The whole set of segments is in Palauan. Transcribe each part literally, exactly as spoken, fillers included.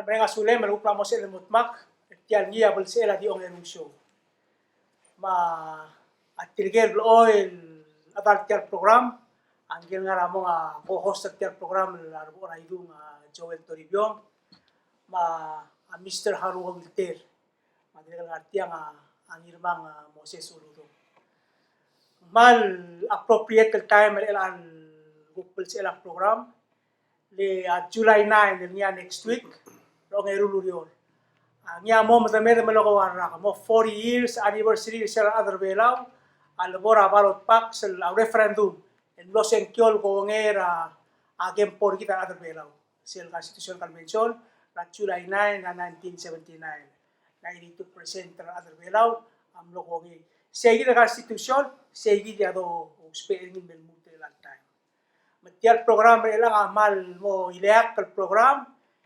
Mereng a sulem el kuk mla mo sebeched el mo dmak er tia el ngii a belsechel a di ongeru el show. Me a tirke el blechoel el chedal tia el program, a ngike el ngar er a mong a co-host er tia el program el Rebechor Aidung, a Joel Toribiong, me a Mister Haruo Wilter, me a dirrek el ngar tiang a Ngirmang, a Moses Uludong. Kmal appropriate el time er chelechang el kuk belsechel a program, le a July nine el ngii a next week, er a ongeru el ureor. A ngii a mo medemered me leko a rak, mo forty years anniversary er sel rechad er Belau a lebo er a ballot box el a referendum el mlo sengkio el kongei er a, a kempo er kid a rechad er Belau. Sel Constitution Convention er a July nine er a nineteen seventy-nine. Ninety-two percent er a rechad er Belau a mlo kongei. Sei kid a Constitution, sei kid a dousbech er ngii el me lmuut er chelecha el time. Me tia el program er chelechang a kmal mo ileakl el program,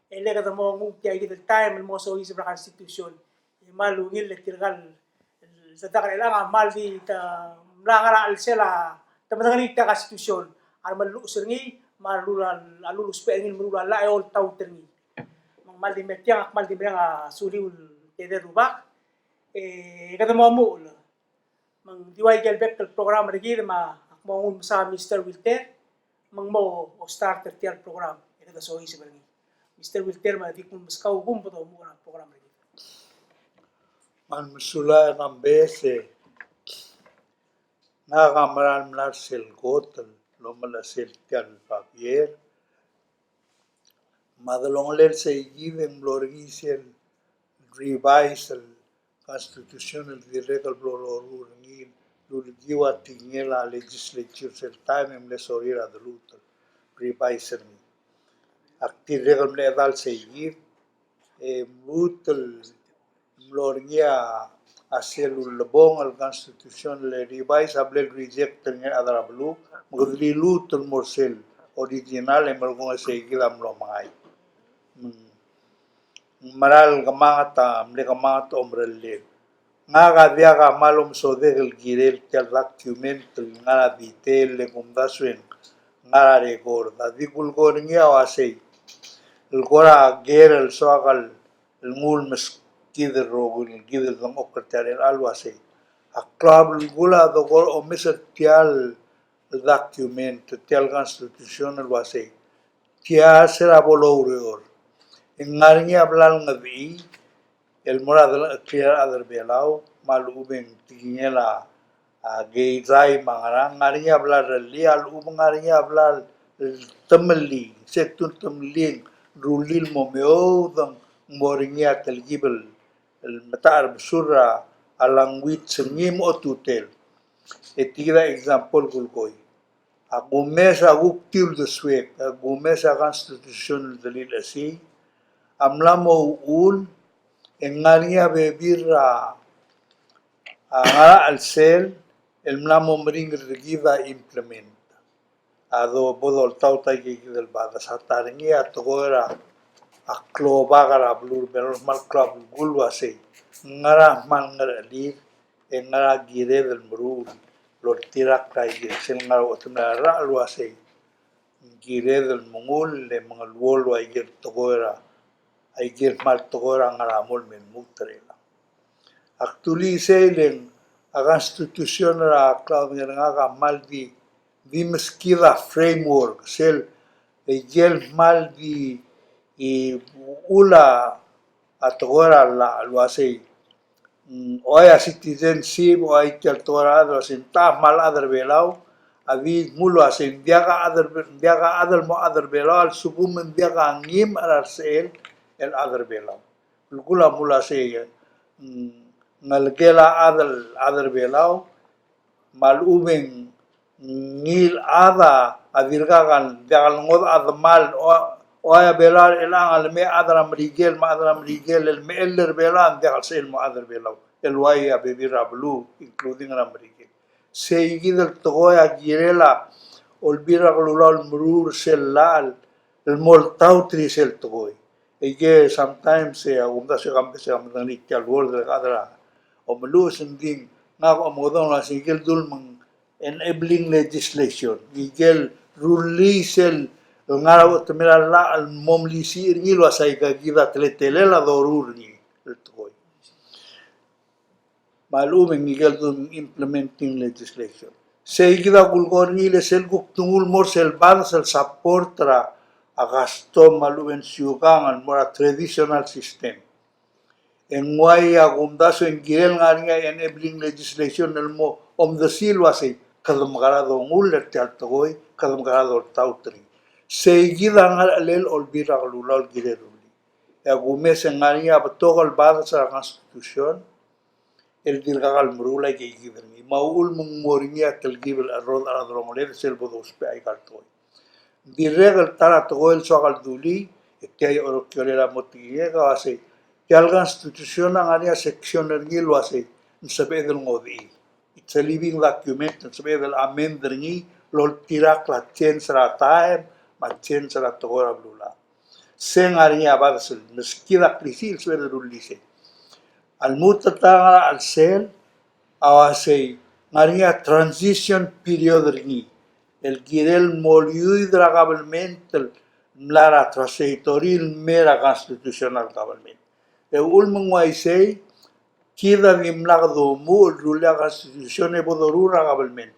e le kede mo nguu tia kid el time el mo soiseb er a Constitution. E kmal ungil le tirka el, el, el dak er chelechang a kmal di te mla ngar er a chelsel a te medengei tia el Constitution, a remelluches er ngii, me a lul-, a lulusbech er ngii el meruul a llach e oltaut er ngii. Me ng kmal di me tiang, ak kmal di mereng a suliu el tedei el rubak, e kede mo omuchel. Me ng di ua ikel bek el program er kid me ak mo nguu el mesa Mister Wilter, me ng mo start er tia el program, e kede soiseb er ngii. Mister Wilter, me di kuk meskau a kumb e domuchel er a program er kid. Me ng mesulang e ng beches e ngak a mera el mla er sel kot el omelechesel tia el babier. Me a delongelel sei kid e ng mlo er ngii sel revise el Constitution el dirrek el blo loruul er ngii el ulekiu a tekingel a legislature sel taem e mle sorir a deluut el revise er ngii. Ak dirrek el mle chedal sei kid e mluut el mlo er ngii a sel ulebongel el Constitution el revise a bla le reject er ngii a rechad er a beluu, me kede liluut el mo er sel original e merekong e sei kid a mlo mengai. Mm. Ng mera el kemanget a, mle kemanget a omerellel. Ngak a diak a kmal omesodek el kirel tia el document el ngar er a detail e le kumdasu e ng ngar er a record. A di kulekoi er ngii a uasei, el kora ker el soak el nguu el meskid el rokui el kid el dengchokl er tia el chelecha el uasei, a klou a belkul a dekor omes er tia el document, tia el Constitution el uasei, tia se er a bo loureor e ng ngar er ngii a bla lengodechii el mo er a delengcheklir a rechad er Belau, me a lechub e ng tekingel a, a, keizai me a ngerang, ng ngar er ngii a bla lerellii, a lechub e ng ngar er ngii a bla letemellii, se te uletemellii e ng rullii el mo meoud e ng mo er ngii a telkib el, el metacherbesul er a, a language er ngii me a otutel. E tia kid a example kulekoi. A kumes a kuk tia el uldesuek, a kumes a Constitution el delilechesii, a mla mo uchul, e ng ngar er ngii a bebil er a, a ngar er a chelsel, el mla mo meringel er kid a implement. A do, bo doltaut a ike kid el badas a ta er ngii a tekoi er a, a klobak er a beluu er a Belau, kmal klou a belkul el uasei, ngera kmal ngerechelir, e ngera kired el meruul el oltirakl a ikel sel ngar er a otemel a rechad el uasei, ng kired el mengull e mengeluolu a ikel tekoi er a, a ikel kmal tekoi er a ngar er a mong el me lmuut er chelechang. Ak dulii sei le ng a Constitution er a klaodengei er ngak a kmal di, di meskid a framework, sel ikel kmal di, i, uchul a tekoi er a llach el uasei, mm, ua ia citizenship, ua ia tia el tekoi er a chad el uasei ng techa kmal chad er a Belau, a di dmu el uasei ng diak a chad er, ng diak a chad el mo chad er a Belau a lsekum ng diak a ngii me a rsechel el chad er a Belau. Belkul a mle uasei, mm, ngelekel a chad el chad er a Belau, me a lechub e ng ngii el chad a dirkak el diak lengodech a demal, o, ua ia Belau er chelechang a lemei a chad er a Merikel, me a chad er a Merikel el mechell er a Belau a ng diak el sel mo chad er a Belau el ua ia bebil er a beluu, including er a Merikel. Sei kid el tekoi a kirel a Olbiil er a Kelulau el meruul er sel llach el mo oltaut er sel tekoi. Aike sometimes e a kumdasu e ke mesa e ke medengelii tia el word el kede omeluches, ng di ngak a omekedong el uasei ikel dul me ng enabling legislation, ikel rullii sel el ngar er a uchetemel a llach el mo melisiich er ngii el uasei aika kid a teletelel a doruul er ngii el tekoi. Me a lechub e ng ikel dul implementing legislation. Sei kid a kulekoi er ngii le sel kuk denguu el mo er sel bades el support er a custom me a lechub e ng siukang el mo er a traditional system. E ng uai a kumdasu e ng kirel ngar er ngii a enabling legislation el mo omdesiich el uasei kede mekera dongull er tia el tekoi, kede mekera doltaut er ngii. Sei kid a ngerechelel Olbiil er a Kelulau el kirel rullii. E a kumes e ng ngar er ngii a betok el bades er a Constitution el dirkak el meruul aike kid er ngii. Me a uchul me ng mo er ngii a telkib el cherrodech er a delongeled sel bo dousbech aika el tekoi. Ng dirrek el ta er a tekoi el soak el dulii, e tia a orokiolel a mo tekingek a uasei, tia el Constitution a ngar er ngii a section er ngii el uasei ng sebeched el ngodechii. It's a living document, ng sebeched el amend er ngii el oltirakl a change er a taem me a change er a tekoi er a beluulechad. Se ng ngar er ngii a bades el meskid a klisiich el sebeched el rullii sei. A lmuut el ta er a ngar er a chelsel a uasei ng ngar er ngii a transition period er ngii el kirel mo liuid er a government el mla er a transitory el mei er a constitutional government. E uchul me ng uaisei, kid a dimlak domuchel el rullii a constitution e bo doruul er a government.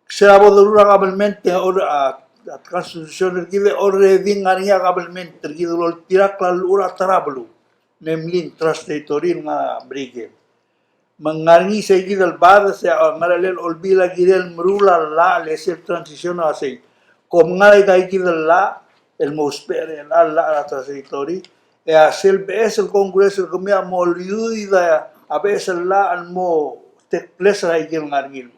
Se a bo doruul er a government e a, a constitution er kid e already ng ngar er ngii a government er kid el oltirakl a llechul a ta er a beluu, namely ng transitory el ngar er a Merikel. Me ng ngar er ngii sei kid el bades e a ngerechelel Olbiil a kirel meruul a llach el sel transition a uasei, kom ngar er aika kid el llach el mo ousbech er a llach er a transitory, e a sel beches el Congress er kemiu a mo liuid a beches el llach el mo take place er aike el ngar er ngii.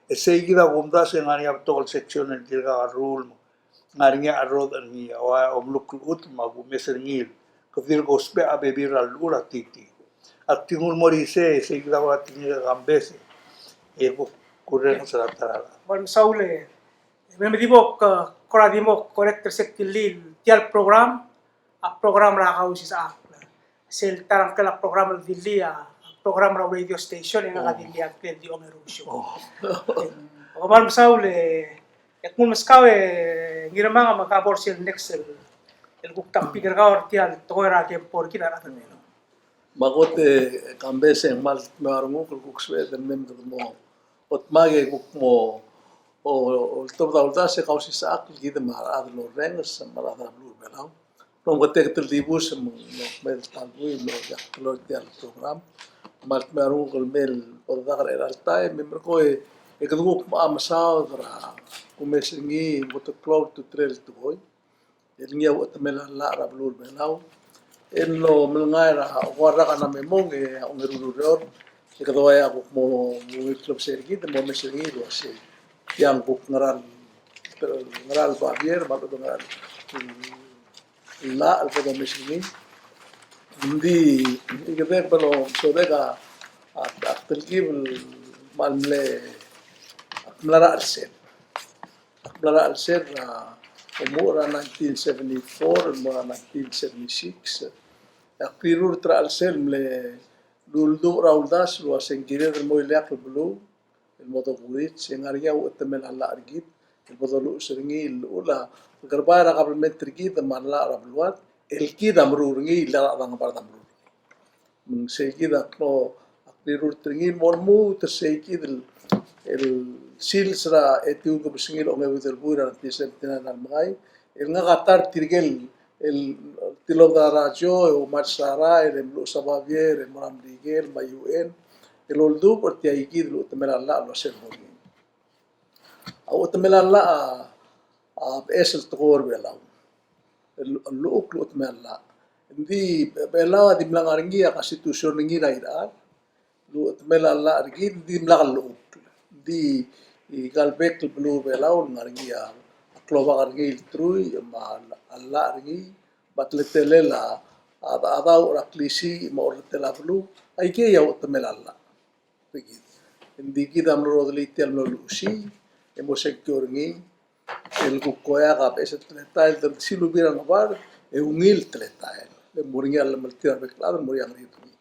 E sei kid a kumdasu e ng ngar er ngii a betok el section el dirkak el ruul me ng ngar er ngii a cherrodech er ngii, a ua omluk el chutem me a kumes er ngii el kede dirk ousbech a bebil er a llechul a titi. Ak di nguu el mo er isei, sei kid a kora tekingek e Kambes, e kuk kurrenges er a ta er a llach. Kmal mesaul e, me di mo, kora di mo correct er sel kid el tia el program, a program er a Kausisechakl. Sel ta er a ngklel a program el dilii a program er a radio station e ngak a dilii a ngklel di ongeru el show. Oh. Kmal mesaul e, e kmal meskau e Ngirmang me ka bo er sel next el, el kuk topic er kau er tia el tekoi er a kempor kid a rechad el Belau. Me a kot e Kambes e ng kmal dmeu a renguk el kuk sebeched el mei me kede mo otmak e kuk mo o, oltobed a uldasu e Kausisechakl kid me a rechad el orrenges me a rechad er a beluu er a Belau. Ng mo keteketel dibus me ng mo kmeed el ta el buil me ng diak teloi tia el program. Me a ltmeu a renguk el mei el bo dedak er a chelecha el taem, me merkong e kede kuk mo mesaod er a kumes er ngii, mo te klou a ultutelel el tekoi el ngii a uchetemel a llach er a beluu er a Belau. El mlo melngai er a ua rak a mla me mong e a ongeru el ureor e kede ua ia kuk mo, mo ungil klebesei er kid, mo omes er ngii el uasei tiang kuk ngera el, ngera el babier me a lechub e ngera el llach el bo domes er ngii. Ng di, e kede bo lomesodek a, a, a telkib el kmal mle, a mla er a chelsel. Ak mla er a chelsel er a omuchel er a nineteen seventy-four el mo er a nineteen seventy-six. Ak rirurt er a chelsel el mle uldubech er a uldasu el uasei ng kired el mo ileakl el beluu el mo dokurits, e ng ngar er ngii a uchetemel a llach er kid el bo doluches er ngii el llechul a kerebai er a kabelment er kid me a llach er a beluad el kid a meruul er ngii, el ngar er a Ngebard a meruul er ngii. Me ng sei kid a kmo ak rirurt er ngii el mo lmuut er sei kid el, el sils er a etiu el kebesengil a ongeuid el buil er a nineteen seventy-nine a lemengai, el ngak a ta er tirke el, el tilobed er a radio e oumars er a rael e meluches a babier e mo er a Merikel me a U N el oldubech er tia kid el uchetemel a llach el uasei ng mo er ngii. A uchetemel a llach a, a beches el tekoi er a Belau. El, el llechukl el uchetemel a llach. Ng di Belau a di mla ngar er ngii a constitution er ngii er a irechar. El uchetemel a llach er kid, ng di mla llechukl. Ng di ika el bek el beluu er a Belau el ngar er ngii a klobak er ngii el truich me a llach er ngii, me a teletelel a, a, a daoch er a klisiich me a orretel a beluu, aikei a uchetemel a llach. Ng di kid a mlo ruodelii tia el mlo luchesii, e mo sengkio er ngii, el kuk oeak a beches el teletael, el silubii er a Ngebard, e ungil teletael. Le mo er ngii a llemeltir a rebek el chad, mo er ngii a ngeriil er ngii.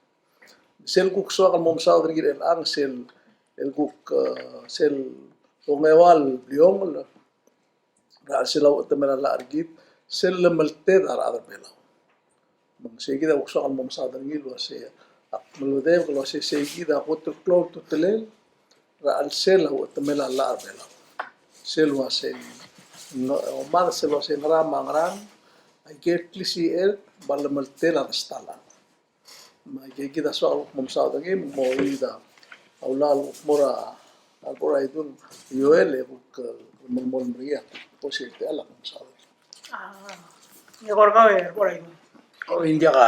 Sel kuk soak el mo mesaod er ngii er chelechang, sel, el kuk, eh, sel ongeua el bliongel, er a chelsel a uchetemel a llach er kid, sel lemelted a rechad er a Belau. Me ng sei kid a kuk soak el mo mesaod er ngii el uasei, ak melodebek el uasei sei kid a kot el klou el ultutelel er a chelsel a uchetemel a llach er a Belau. Sel uasei, ng, omad sel uasei ngera me a ngerang, aike el klisichel, me a lemeltel a destalan. Me aike kid a soak el kuk mo mesaod er ngii, me ng mo er a, a ulak el kuk mo er a, a lebo er a idung, Joel, e kuk, e, melemolem er ngii a kuk bo sel techall a kuk mesaod er ngii. A, ng kora kau e, lebo er a idung. O, ng diak a,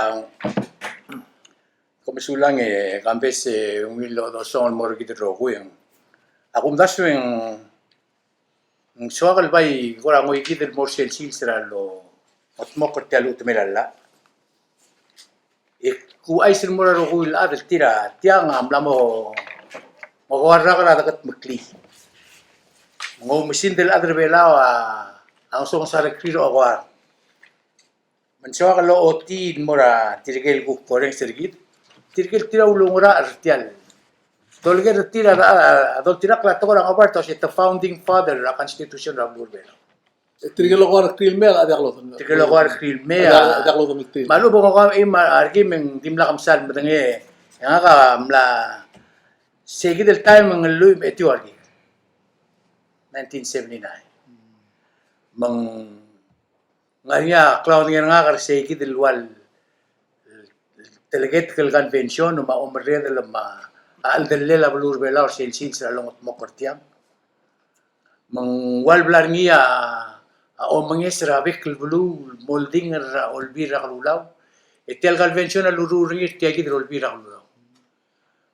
Ke mesulang e, Kambes, e ungil el chodechosong el mo er kid el rokui. A kumdasu e ng soak el bai kora ngoikid el mo er sel sils er a longedmokl er tia el uchetemel a llach. E kuchais el mo er a rokui el chad el tir a tiang a mla mo, mo okeua el rak er a dekedmeklii. Ng oumesingd el chad er a Belau a ngesonges a rekrir er a okeua. Me ng soak el ochotii el mo er tirke el kuk orrenges er kid, tirke el tir a ulungerachel er tia el dolekoi er tir a, a, a doltirakl a tekoi er a ngebard el uasei the founding father er a Constitution er a beluu er a Belau. E tirke el okeua er a rekrir el mei a diak lodengei. Tirke el okeua er a rekrir el mei a diak, diak lodengei tir. Me a lechub e ng okeua e me a rekim e ng dimlak msal medengei. E ngak a mla, sei kid el taem e ng lluich me a etiu a rekik. Nineteen seventy-nine. Me ng ngar er ngii a klaodengei er ngak er sei kid el ua el teleketek el convention me a omerredel me a cheldellel a beluu er a Belau er sel sils er a longedmokl er tiang. Me ng ua el bla er ngii a, a omenges er a bek el beluu el mo oldingel er a Olbiil er a Kelulau. E tia el convention a luruul er ngii er tia kid er a Olbiil er a Kelulau.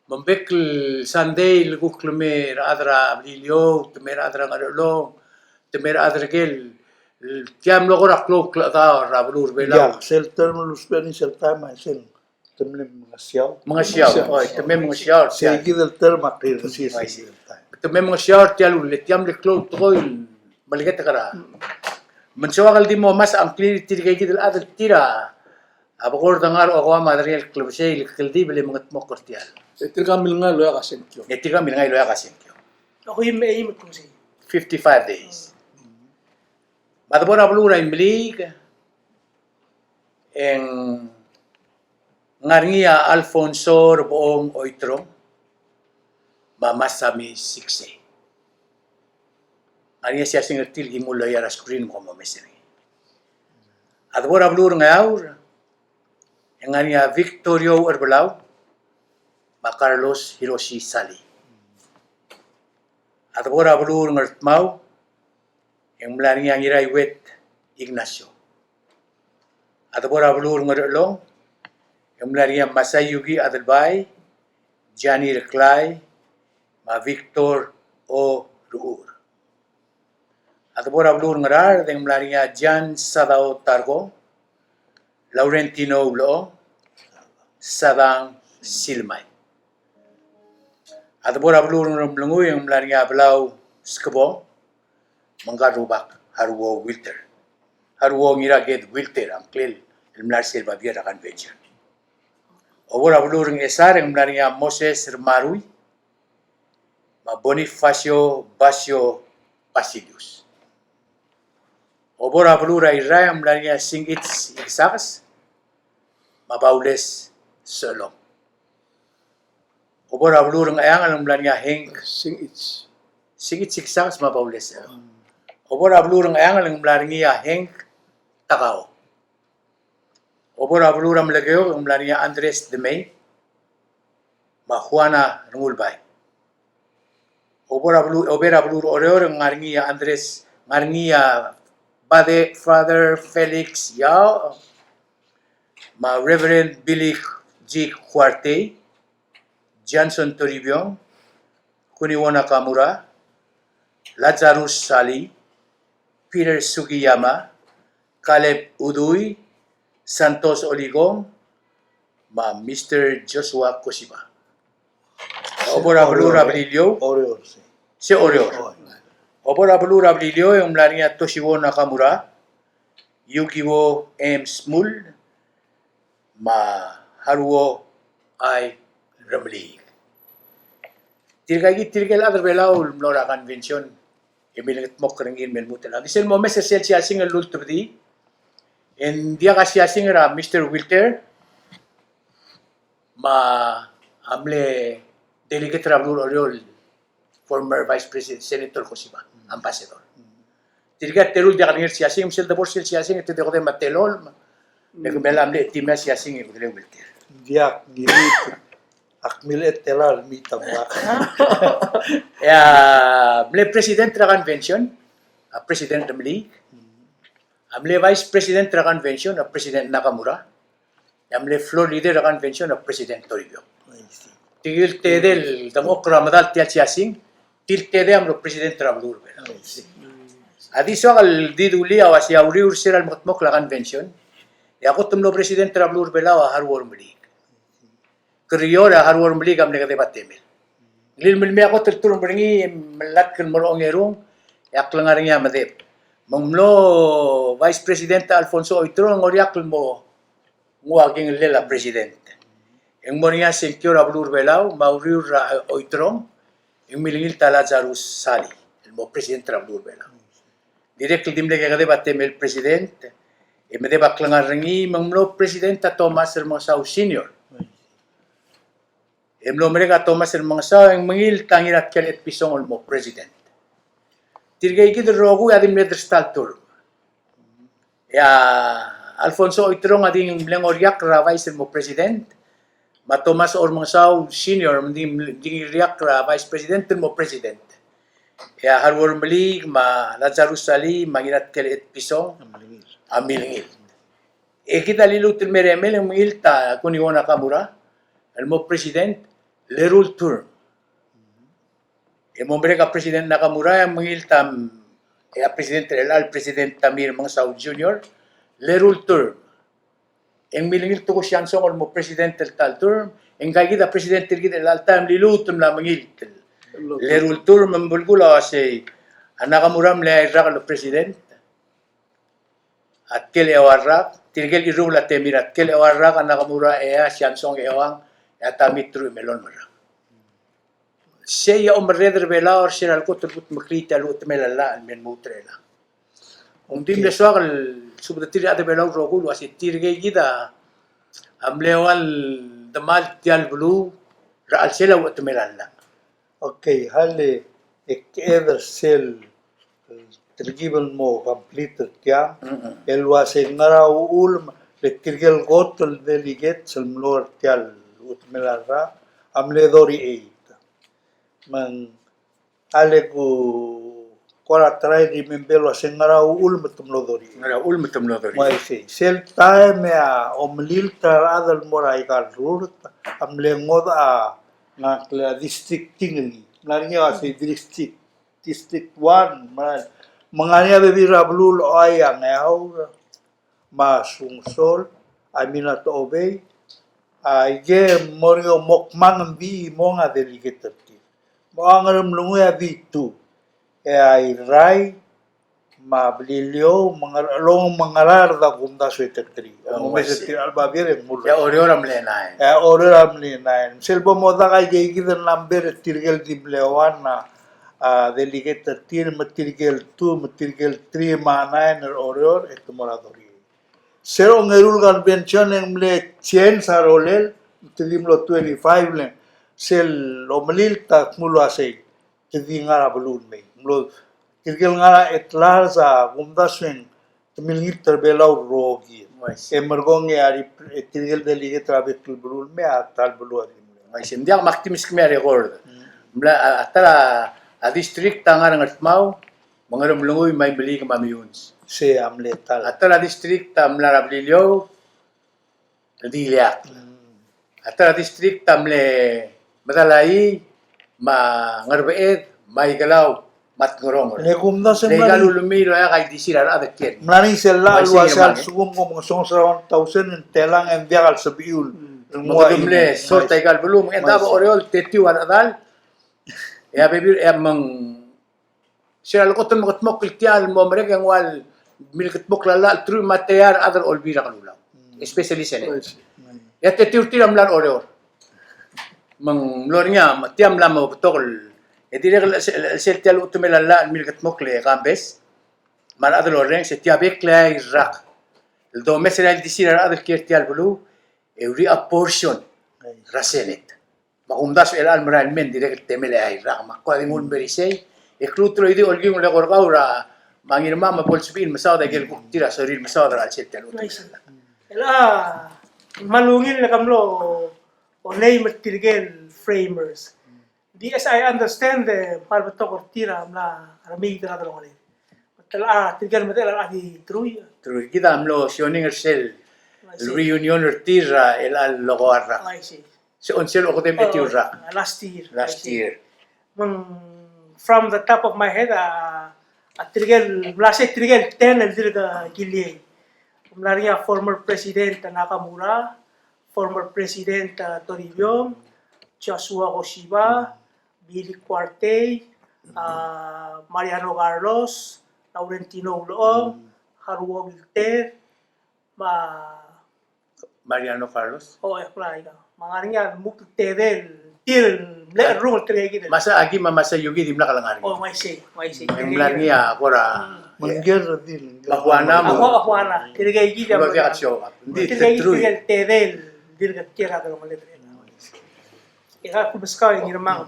Me ng bek el Sunday el kuk lemei er a chad er a Beliliou, te mei er a chad er a Ngerchelong, te mei er a chad er kel, tia mlo kora klou el klechedaol er a beluu er a Belau. Ia, sel term el lousbech er ngii sel taem a sel te mle Mengesiaol. Mengesiaol, oi, te mei Mengesiaol. Sei kid el term a clear er sei kid el taem. Te mei Mengesiaol tia el ulel, tia mle klou el tekoi el meleketek er a. Me ng soak el di mo mes a ngklir er tirke kid el chad el tir a A bekord a ngar er a okeua me a derengel el klebesei el kldibel e mengedmokl er tiang. E tirka a milengai el oeak a sengkio. E tirka a milengai el oeak a sengkio. Okeim, eim el klebesei. Fifty-five days. Me a debo er a beluu er a Imeliik, e ng ngar er ngii a Alfonso Rebechong Oiterong, me a Masami Sikse. Ngar er ngii a siasing er tir el ki mle loia er a screen me kom omes er ngii. A debo er a beluu er a Ngeaur, e ng ngar er ngii a Victorio Ucherbelau, me a Carlos Hiroshi Sali. A debo er a beluu er a Ngardmau, e ng mla er ngii a Ngiraiuet Ignacio. A debo er a beluu er a Ngerchelong, e ng mla er ngii a Masayuki Adelbai, Johnny Reklai, me a Victor O. Ruur. A debo er a beluu er a Ngaraard, e ng mla er ngii a Jan Sadao Tarkong, Laurentino Ulechong, Sadang Silmai. A debo er a beluu er a Ngeremlengui, e ng mla er ngii a Belau Skebong, me ngka el rubak Haruo Wilter. Haruo Ngiraked Wilter a ngklel el mla er sel babier er a convention. Obo er a beluu er a Ngchesar, e ng mla er ngii a Moses Remarui, me a Bonifacio Basio Basilius. Obo er a beluu er a Irrai, e ng mla er ngii a Singich Ikesakes, me a Baules Sechelong. Obo er a beluu er a Ngcheangel, e ng mla er ngii a Hank Singich. Singich Ikesakes me a Baules Sechelong. Obo er a beluu er a Ngcheangel, e ng mla er ngii a Hank Takao. Obo er a beluu er a Melekeok, e ng mla er ngii a Andres Demei, me a Juana Rengulbai. Obo er a beluu, obo er a beluu er a Oreor, e ng ngar er ngii a Andres, ngar er ngii a Bade, Father Felix Yao, me a Reverend Billy G. Kuartei, Johnson Toribiong, Kuniwo Nakamura, Lazarus Sali, Peter Sugiyama, Caleb Udui, Santos Oligong, me a Mister Joshua Koshiba. Obo er a beluu er a Beliliou. Oreor, sei. Se Oreor. Obo er a beluu er a Beliliou, e ng mla er ngii a Toshiwo Nakamura, Yukiwo M. Smul, me a Haruo I. Remeliik. Tirka kid, tirke el chad er a Belau el mlo er a convention E milengetmokl er ngii el me lmuut el, a di sel momes er sel siasing el lultebedii, e ng diak a siasing er a Mister Wilter me a mle delegate er a beluu er Oreor, former Vice President Senator Koshiba, Ambassador. Tirke a terul diak el ngii er siasing, me sel debo er sel siasing e te di okedei me a telolem, me ke mla mle etimel a siasing e kudel Wilter. Diak, ngii. Ak mle telal mi tamlak. E a mle president er a convention a President Remeliik. A mle vice president er a convention a President Nakamura. E a mle floor leader er a convention a President Toribiong. Tirke el tedei el dengchokl er a medal tia el siasing, tirke el tedei a mlo president er a beluu er Belau. A di soak el di dulii a uasei a uriul er se er a lemekedmokl a convention, e a kot el mlo president er a beluu er Belau a Haruo Remeliik. Kerior e a Haruo Remeliik a mle kedeb a temel. Ngii el mei a kot el term er ngii, me ng mlatk el mo er a ongerung, e a klengar er ngii a medeb. Me ng mlo vice president a Alfonso Oiterong, ng oriakl el mo nguu a kingellel a president. E ng mo er ngii a sengkio er a beluu er Belau, me a uriul er a Oiterong, e ng milengilt a Lazarus Salii el mo president er a beluu er Belau. Dirrek el di mle kekedeb a temel president, e medeb a klengar er ngii, me ng mlo president a Thomas Remengesau Senior. E mlo merek a Thomas Remengesau, e ng mengilt a Ngiratkel Etpison el mo president. Tirke kid el rokui a di mle dersta el term. E a Alfonso Oiterong a di mle ng oriakl er a vice el mo president, me a Thomas Remengesau Senior a di, di ng oriakl er a vice president el mo president. E a Haruo Remeliik me a Lazarus Salii me a Ngiratkel Etpison a milengilt. E kid a liluut el meremel e ng mengilt a Kunio Nakamura el mo president el eru el term. E mo merek a President Nakamura e ng mengilt a, e a president er chelecha el President Tommy Remengesau Junior el eru el term. E ng milengilt a Siansong el mo president er ta el term, e ngika kid a president er kid er chelecha el taem el liluut el mla mengilt el eru el term. Me ng belkul a uasei a Nakamura a mle eai el rak el president, a Tkel Eoa el rak, tirke el irruul a temir, a Tkel Eoa el rak, a Nakamura Eai, a Siansong Eoang, e a Tommy Truich Melon Merang. Sei a omerreder er Belau er se er a lekot el kutmeklii tia el chutemel a llach el me lmuut er chelechang. Ng di mle soak el subed er tir a rechad er Belau el rokui el uasei tirke kid a mle ua el demal tia el beluu er a chelsel a chutemel a llach. Okay, hale, e kede er sel, eh, telkib el mo complete er tiang, el uasei ngera uchul me le tirke el kot el delegates el mlo er tia el chutemel a llach a mle thirty-eight. Me ng, hale ku kora try remember el uasei ngera uchul me te mlo thirty-eight. Ngera uchul me te mlo thirty-eight. Uaisei, sel taem e a omelilt er a rechad el mo er aika el rurt a mle ngodech a ngak el district thirteen, ng ngar er ngii a uasei district, district one, me ng ngar er ngii a bebil er a beluu el Oiang, Eaur, me a Sonsorol, I mean a Tobei, a, ike mo er ngii a mo kmang ng di mong a delegate er tir. Me a Ngeremlengui a di two, e a Irrai, me a Beliliou, me a Ngerchelong, me a Ngaraard a kumdasu e te three. Oh, I see. Mo mes er tir a babier e ng mle. E a Oreor a mle nine. E a Oreor a mle nine. Sel bo modak a ike kid el number er tirke el di mle one a, a, delegate er tir, me tirke el two, me tirke el three, me a nine er Oreor, e te mo er a thirty-eight. Sel ongeru el convention e ng mle change a rolel, te di mlo twenty-five le sel omelilt a kmo uasei te di ngar er a beluu el mei. Mlo, tirke el ngar er a at large a kumdasu e ng te milengilt er a Belau el rokir. Uaisei. E merekong e a rep-, e tirke el delegate er a bek el beluu el mei a ta el beluu a di mle. Uaisei, ng diak, me ak di meskemiu a record. Mm. Mla, a, a ta er a, a district a ngar er a Ngardmau, me a Ngeremlengui, me a Imeliik, me a Meyuns. Sei a mle ta el. A ta er a district a mla er a Beliliou, el di ileakl. Mm. A ta er a district a mle Medalaii, me a Ngerbeched, me a Ikelau, me a Tngerongel. Le kumdasu e mla er ngii. Le ika el ulemii el oeak a ildisir a rechad el kiei. Mla er ngii sel llach el uasei a lsekum kom ngesonges er a one thousand e ng telang e ng diak el sebechiu el. Mm. Me kede mle sort aika el beluu, me ng diak a Oreor, te tiu a rechedal. E a bebil, e a meng Sel lekot el mekedmokl tia el mo merek e ng ua el milkedmokl a llach el truich me a teua el chad er a Olbiil er a Kelulau. Mm. Especially Senate. Right. E a tetiu er tir a mla er Oreor. Me ng mlo er ngii a, tia mla mo betok el E dirrek el, el, el sel tia el chutemel a llach el milkedmokl e kambes me a rechad el orrenges, e tia bek el eai el rak el domes er a ildisir a rechad el kiei er tia el beluu, e uriul a portion er a Senate. Me a kumdasu e chelecha el merael mei e ng dirrek el temel a eai el rak. Me ak kuk di nguu el merisei, e kluut el oidii a olkiung el eko er kau er a, me a Ngirmang me bo lsebechir el mesaod a ikel kuk tir a sorir el mesaod er a chelsel tia el chutem. Chelecha, me a ungil el kmo ng mlo name er tirke el framers. Di as I understand, e, me a rebetok er tir a mla, a remiid er a delongeled. Me te, a, tirke el medechel a di truich. Truich, kid a mlo sioning er sel reunion er tir er a chelecha el loko a rak. I see. Se on sel okedei me a etiu el rak. Last year. Last year. Me ng, from the top of my head, a, a tirke el, mla se tirke el ten el dirk kiliei. Mla er ngii a former President Nakamura, former President, uh, Toribiong, Joshua Koshiba, Billy Kuartei, uh, Mariano Carlos, Laurentino Ulechong, Haruo Gilter, me a Mariano Carlos. O, e, kora ika. Me ng ngar er ngii a lmuut el tedei el tir el mle cherrungel tirke kid. Masa Aki me a Masayuki a dimlak lengar er ngii. O, ng uaisei, ng uaisei. Ng mla er ngii a kora. Mm. Mengker, Mahuana, Mahuana. Tirke kid a mla. Tirke kid tirke el tedei el dirk kiei er a delongeled. E ka kubeskau e Ngirmang.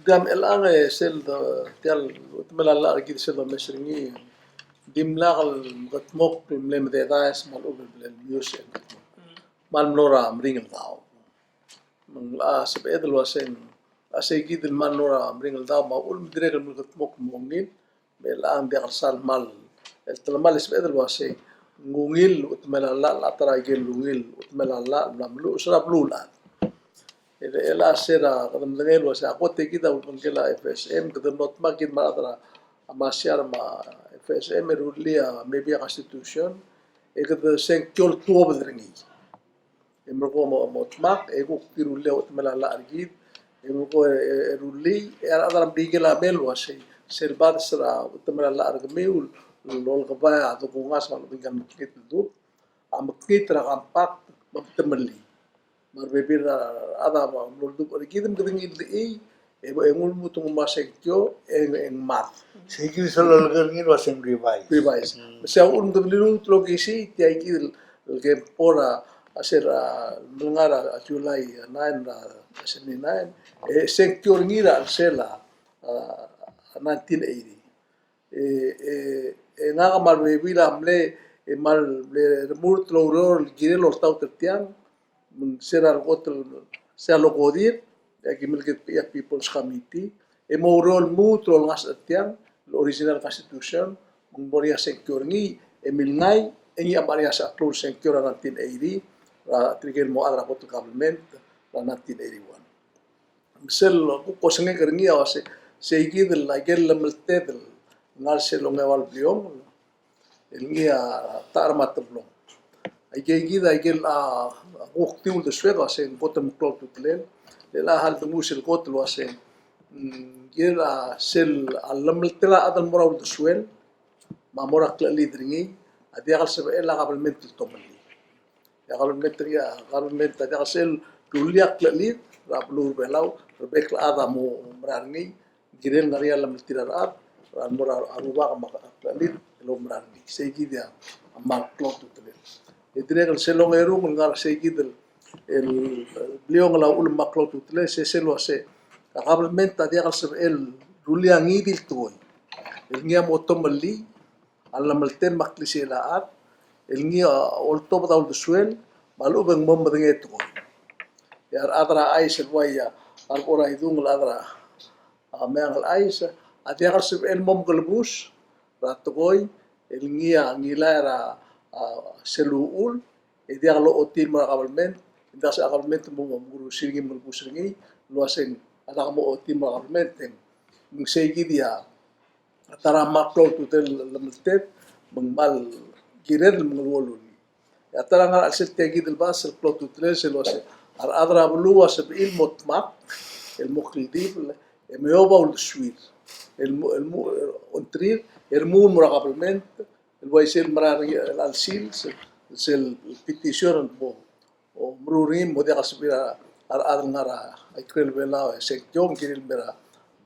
Diak, chelechang e sel do, tia el chutemel a llach er kid sel domes er ngii, dimlak el mekedmokl el mle mededaes me a lechub e le mle meius e ng kmal mlo er a meringel daob. Me ng locha sebeched el uaseng, a sei kid el kmal mlo er a meringel daob me a uchul me dirrek el mle mekedmokl el mo ungil, me chelechang diak el sal kmal, el telemall e sebeched el uasei, ng ungil el chutemel a llach, a ta er a ikel ungil el chutemel a llach el mla meluches er a beluulechad. E le, e le a se er a kede medengei el uasei, a kot e kid a ulebengkel a F S M, kede mlo dmak kid me a rechad er a Masiar me a F S M, e rullii a, maybe a constitution, e kede sengkio el tuobed er ngii. E melekoi mo, mo dmak, e kuk di rullii a chutemel a llach er kid, e melekoi e, e rullii, e a rechad er a Merikel a mei el uasei, sel bades er a chutemel a llach er kemiu, el olekebai a dokungas me a lobengkel a mekngit el dub, a mekngit er a compact, me te mlii. Me a rebebil er a rechad a mlo oldubech er kid, me kede ngii el dechii, e, e ng lmuut el nguu a sengkio, e ng, e ng mad. Sei kid sel lolekoi er ngii el uaseng revise. Revise. Mm. Me sei a uchul me kede liluut el okisii, tia kid el, el kempo er a, a sel, a, mlengar er a July nine, er a seventy-nine, e sengkio er ngii er a sel, a, a, nineteen eighty. E, e, e ngak me a rebebil a mle, e kmal mle remurt el oureor el kirel oltaut er tiang, me ng se er a lekot el, se er a lokodir, e aki mle kid a People's Committee, e mo oureor el lmuut el olengasech er tiang, el original constitution, me ng mo er ngii a sengkio er ngii, e milngai, e ngii a mla er ngii a klou el sengkio er a nineteen eighty, er a tirke el mo chad er a kot el government, er a nineteen eighty-one. Me sel kuk osengek er ngii a uase, sei kid el, aikel llemelted el ngar sel ongeua el bliongel, el ngii a ta er a teblong. Aike kid, aikel a kuk di uldesuek a uase ng kot el meklou a ultutelel, le a hal de nguu sel kot el uase, mm, aikel a sel a llemeltel a chad el mo er a uldesuel, me a mo er a klechelid er ngii, a diak el sebechel a kabelment el tomellii. E a kabelment er ngii, a kabelment a diak el sebechel el rullii a klechelid er a beluu er a Belau, er a bek el chad a mo mera er ngii, kirel ngar er ngii a llemeltir a rechad, er a mo er a rubak me a klechelid, el oumera er ngii. Sei kid a kmal klou a ultutelel. E dirrek el sel ongerung el ngar sei kid el, el bliongel a uchul me a klou a ultutelel, se sel uase, a kabelment a diak el sebechel el rullii a ngii di el tekoi. El ngii a mo tomellii, a llemeltel me a klisichel a chad, el ngii a oltobed a uldesuel, me a lechub e ng mo medengei a tekoi. E a rechad er a chais el ua ia, a rebechor a idung el chad er a, a, meang el chais, a diak el sebechel el mo mekelebus er a tekoi, el ngii a ngilai er a, a, sel uchul, e diak lochotii el mo er a kabelment, e diak a kabelment el mo, mo mekerous er ngii, mekelebus er ngii, el uaseng a diak mochotii el mo er a kabelment, e ng sei kid a a ta er a kmal klou a ultutelel el llemelted, me ng kmal kired el mengeluolu er ngii. E a ta er a ngar er a chelsel tia kid el bades el klou a ultutelel sel uase, a rechad er a beluu a sebechir el mo dmak, el mo kldibel, e me oba uldesuir, el mo, el mo, ongtir, e remuul el mo er a kabelment, el uaisei el mera er ngii el sils, sel, sel petition el mo, o meruul er ngii me ng diak el sebechir a rechad el ngar er a ikrel Belau e sengkio, ng kirir el mei er a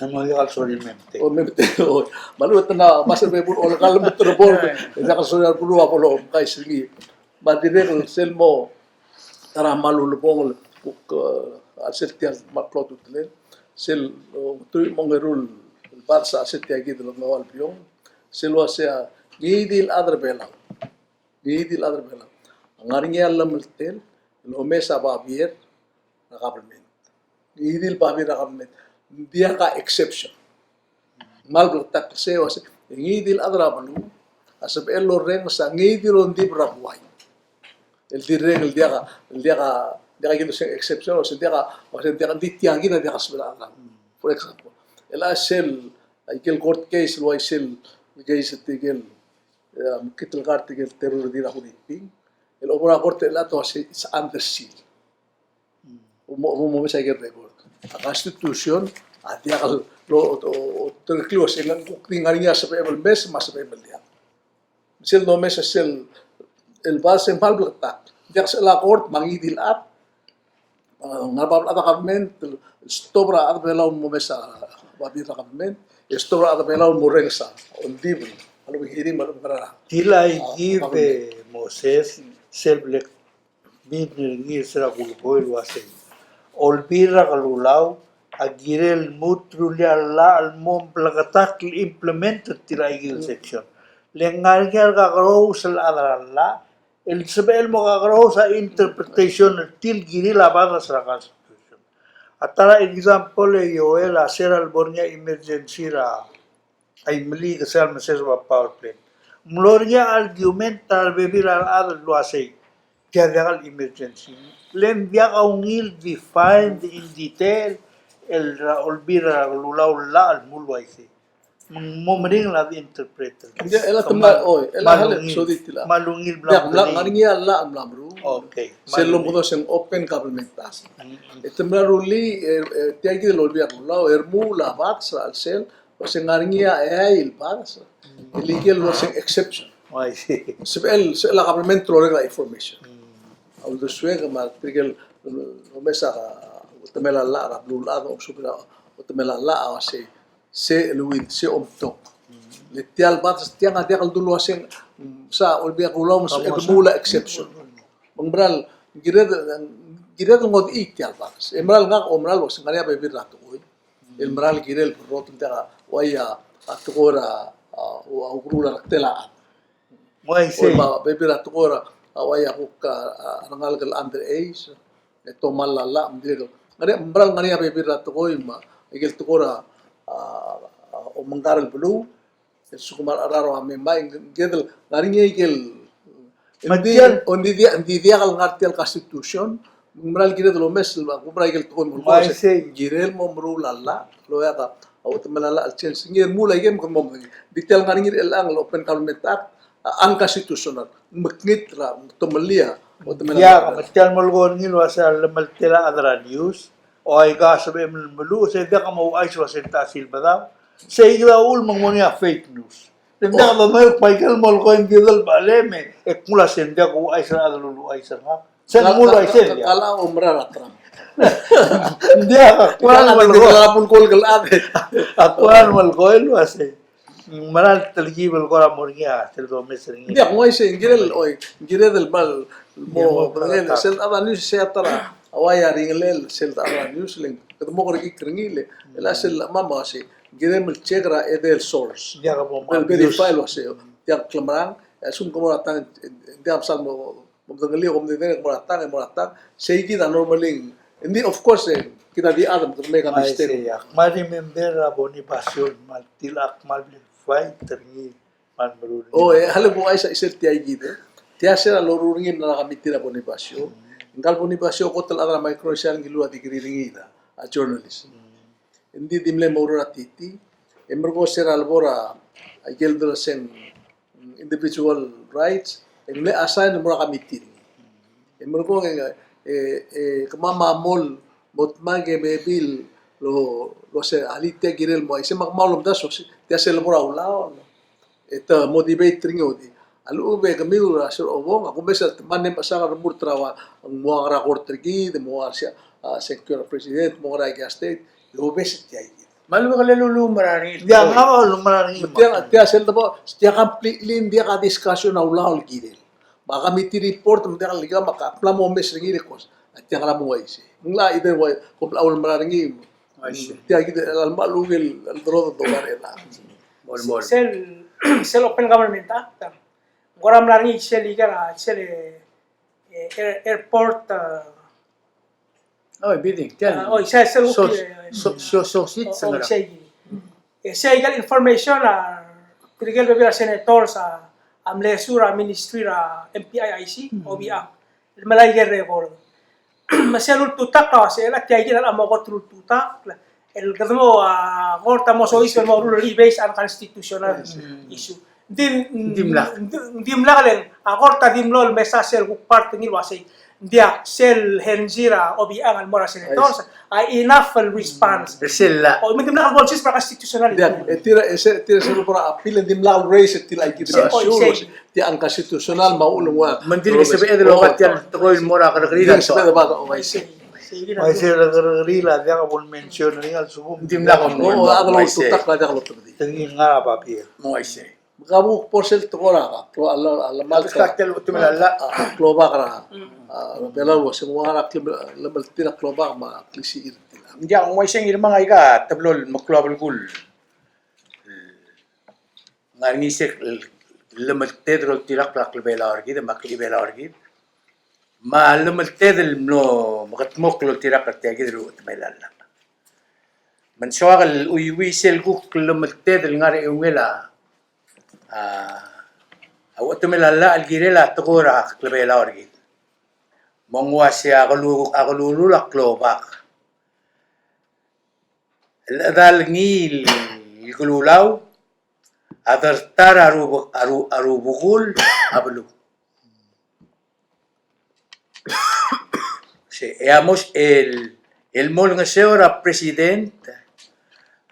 Ng mo diak el sorir el mei me te. O, mei me te, o. Me a lechub e te na, me a sel bebul, o, le kal me te rebor, e diak el sorir a beluu a bo lomkais er ngii. Me a dirrek el sel mo, ta er a mal ulebongel, kuk, e, a sel tia el mal klou a ultutelel. Sel, o, teruich me a ongeru el bades a sel tia kid el ngau a Lebiong. Sel uasei a, ngii di el chad er a Belau. Ngii di el chad er a Belau a ngar er ngii a llemeltel el omes a babier er a government. Ngii di el babier er a government. Ng diak a exception. Kmal bleketakl sei el uasei, ngii di el chad er a beluu a sebechel el orrenges a ngii di el ongdibel er a buai. El dirrek el diak a, el diak a, diak a kid el se exception, el uasei diak a, el uasei diak a, di tia kid a diak a sebechel a chad. For example, el a sel, a ikel court case el uaisei el case er tirkel e, mekngit el kar tirkel terror er tir a Huniping. El obo er a kort el a te uasei it's under seal. Bo mo, bo mo mesa ikel record. A Constitution a diak el, lo, o, o, o, te klou a se ng kuk di ngar er ngii a sebechem el mes me a sebechem el diak. Sel domes a sel, el bades e ng kmal bleketakl. Diak sel a kort me a ngii di el chad, a, ngar er a bab el chad er a government, el stop er a chad er a Belau el mo mesa babier er a government, e stop er a chad er a Belau el mo orrenges a ongdibel a lechub e ng hearing me a lechub e ng ngar er a, tia el, a, idea er a government. Moses, sel bla kmedengei er ngii er se er a kulekoi el uasei, Olbiil er a Kelulau a kirel el lmuut el rullii a llach el mo bleketakl el implement er tirka el section. Le ngar er ngii a kakerous el chad er a llach, el sebechel el mo kakerous a interpretation er tir el kirir a bades er a Constitution. A ta er a example e Joel, a se er a lebo er ngii a emergency er a Imeliik, se er a meses er a power plant, mlo er ngii a argument er a rebebil er a rechad el uasei tia diak el emergency. Le ng diak a ungil defined in detail el er a Olbiil er a Kelulau el llach el mlo uaisei. Me ng mo meringel a di interpreter. Ng diak, el a te mla, oi, el a kmal ungil, sodii tia el, kmal ungil. Diak, mla, ng ngar er ngii a llach el mla meruul. Okay. Sel lomekedo se ng Open Government Act. Mm. E te mla rullii, e, e, tia kid el Olbiil er a Kelulau, e remuul a bades er a chelsel, el uasei ng ngar er ngii a eai el bades. Mm. El ikel uasei exception. Oh, I see. Sebechel, sebechel a government el orrenges a information. Mm. A uldesuek me a tirkel, e, omes a, a, uchetemel a llach er a beluulechad, a, omes a, uchetemel a llach, a uasei se el uid, se omtok. Le tia el bades, tiang a diak el dulu uasei, mm, se a Olbiil er a Kelulau me se el remuul a exception. Me ng meral, ng kired, ng kired el ngodechii tia el bades. E meral ngak a omeral uasei ng ngar er ngii a bebil er a tekoi el meral kirel el berrotel, diak a uai a tekoi er a, a, a ukeruul a rektel a chad. Uaisei. Oi, me a bebil er a tekoi er a, a uai a kuk, a, a rengalek el underage, e tomall a llach, me ng dirrek el. Ngar er ngii, meral ngar er ngii a bebil er a tekoi me a ikel tekoi er a, a, a omengkar el beluu, el lsekum a rechad a mei, me ng kired el ngar er ngii a ikel, me ng di, tia el, ng di diak, ng di diak el ngar tia el Constitution, me ng meral kired el omes el, me a kuk meral ikel tekoi el mo, uaisei, kirel el mo meruul a llach, el oeak a, a uchetemel a llach el change, ng remuul a ikel, me kede mo, di tia el ngar er ngii er chelechang el Open Government Act, a, unconstitutional, mekngit er a, tomellii a, uchetemel a llach. Diak, me tia el melekoi er ngii el uasei a llemeltel a chad er a news, o aika sebechem el meluches, e diak mo ouchais el uasei ng ta sel bedaob. Sei kid a uchul me ng mo er ngii a fake news. Le ng diak domes, me aike el melekoi ng kired el bla leme, e kmo uasei ng diak ouchais er a chad el uluuchais er ngak. Se ng mlo uaisei, diak. Kala omeral a Trump. Ng diak, a kmal melekoi. Kala bul kol kel chad. A kmal melekoi el uasei ng meral telkib el kora mo er ngii a sel domes er ngii. Diak, ng uaisei, ng kirel, oi, ng kired el kmal mo, sel chad er a news, se a ta er a uai a ringelel sel chad er a news, le ng kede mo kerekikl er ngii, le, el a sel chemam a uasei, ng kirem el check er a edei el source. Diak mo, el verify el uasei, diak klemerang, e a lsekum ke mo er a tang, diak msal mo Mo medengelii, kom medengei, mo er a tang, mo er a tang. Sei kid a normally. Ng di, of course, e, kid a di chad me kede mle make a mistake. Ak kmal remember er a Bonifacio, me ng tilechang, ak kmal bla el fight er ngii, me ng meruul er ngii. O, e, a le bo uaisei sel tia kid, e. Tia sel loruul er ngii el mla er a committee er a Bonifacio. Ngka el Bonifacio a kot el chad er a Micronesia el ngiluu a degree er ngii a, a journalist. Ng di di mle mo oureor er a T T, e merekong se er a lebo er a ikel dolseng individual rights, e ng mle assign el mo er a committee. E merekong e, e, e kemam a mo, mo dmak e maybe el lo, lo se alii tia kirel mo uaisei, me kemam a lomdasu, tia sel lebo er a ulaol. E te motivate er ngii e di. A lechub e kemiu er a sel obong, a kumes el te mle mechesang el remurt er a ua, ng mo ua ngera kort er kid, mo ua se, a, sengkio er a president, mo ngera aika el state, e obes tia kid. Me a lechub e ke lulu el mera er ngii. Tia, ng kmal lulu el mera er ngii. Tia, tia sel debo, tia completely, ng diak a discussion a ulaol el kirel. Me a committee report, me ng diak el kmal, me ak mla mo omes er ngii el kos. A tia ngera mo uaisei. Ng locha either way, kom locha lulu el mera er ngii. Uaisei. Tia kid el kmal ungil el doraod el doba er chelechang. Mol, mol. Sel, sel Open Government Act, ng kora mla er ngii sel ikal, sel, e, air-, airport, a, o, bidding, tia el, a, o, sel, sel, so, e, so, so, so, o, o, se ikal. E, se ikal information a, tirke el bebil a senators a, a mle sue er a ministry er a M P I I C, Obichang. El melai ikel record. Me sel ultutakl a uasei, e le tia kid a mo kot el ultutakl, el kede mo, a, kort a mo soiseb el mo ruul el rebase unconstitutional issue. Ng di, ng dimlak. Ng di, ng dimlak le ng, a, kort a di mlo el mesa sel kuk part er ngii el uasei, ng diak sel henzi er a Obichang el mo er a senators, a enough el response. Sel la. O, me ng dimlak el bo el siseb er a constitutional. Diak, e tir a, e se, tir a sel bo er a appeal, e ng dimlak el raise, e tir a ikid er a issue, tia unconstitutional me a uchul me ng ua. Me ng dirk sebeched el oba tia el tekoi el mo er a kerrekeriil. Ng dirk sebeched el oba, o, uaisei. Uaisei, er a kerrekeriil a diak bo el mention er ngii a lsekum. Ng dimlak el mo. O, a diak loltutakl, a diak loltebedii. Te ngii ngar er a babier. Uaisei. Me ka bo kuk bo er sel tekoi er a, a, a, a, a, a, a klobak er a, a, Belau el uasei ng ua ngera a klemeltir a klobak me a klisichir er tir. Ng diak, ng uaisei, ngii me ng aika a teblo el meklou a belkul. Ng ngar er ngii se el, el klemelted el oltirakl er a klebelau er kid, me a klebelau er kid. Me a klemelted el mlo mekedmokl el oltirakl er tia kid el uchetemel a llach. Me ng soak el chuiuii sel kuk klemelted el ngar er a eungel a, a, a uchetemel a llach el kirel a tekoi er a klebelau er kid. Me ng uasei a kelu-, a kelulul a klobak. El chedal ngii el kelulau a dertar a ru-, a ru-, a rubekul a beluu. Se, e a mo el, el mo olengeseu er a president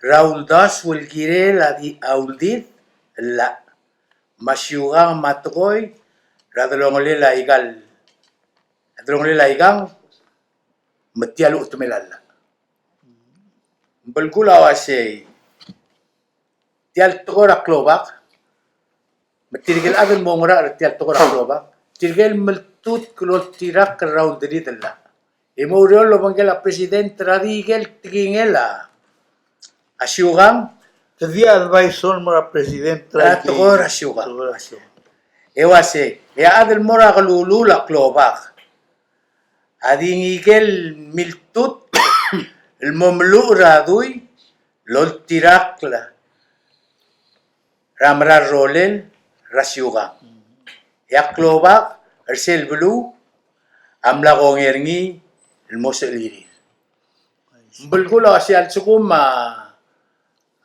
er a uldasu el kirel a di, a uldid el llach. Me a siukang me a tekoi er a delongelel a ikal, a delongelel a ikang, me tia el uchetemel a llach. Ng belkul a uasei, tia el tekoi er a klobak, me tirke el chad el mo ngerachel er tia el tekoi er a klobak, tirke el meltutk el oltirakl er a uldelid el llach. E mo oureor el obengkel a president er a di ikel tekingel a siukang. Te di advisor el mo er a president er a tekoi er a siukang. E uasei, e a chad el mo er a kelulul a klobak a di ngikel miltutk el mo meluchel er a dui el oltirakl er a mera el rolel er a siukang. E a klobak er sel beluu a mla kongei er ngii el mo sechelirir. Ng belkul a uasei a lsekum a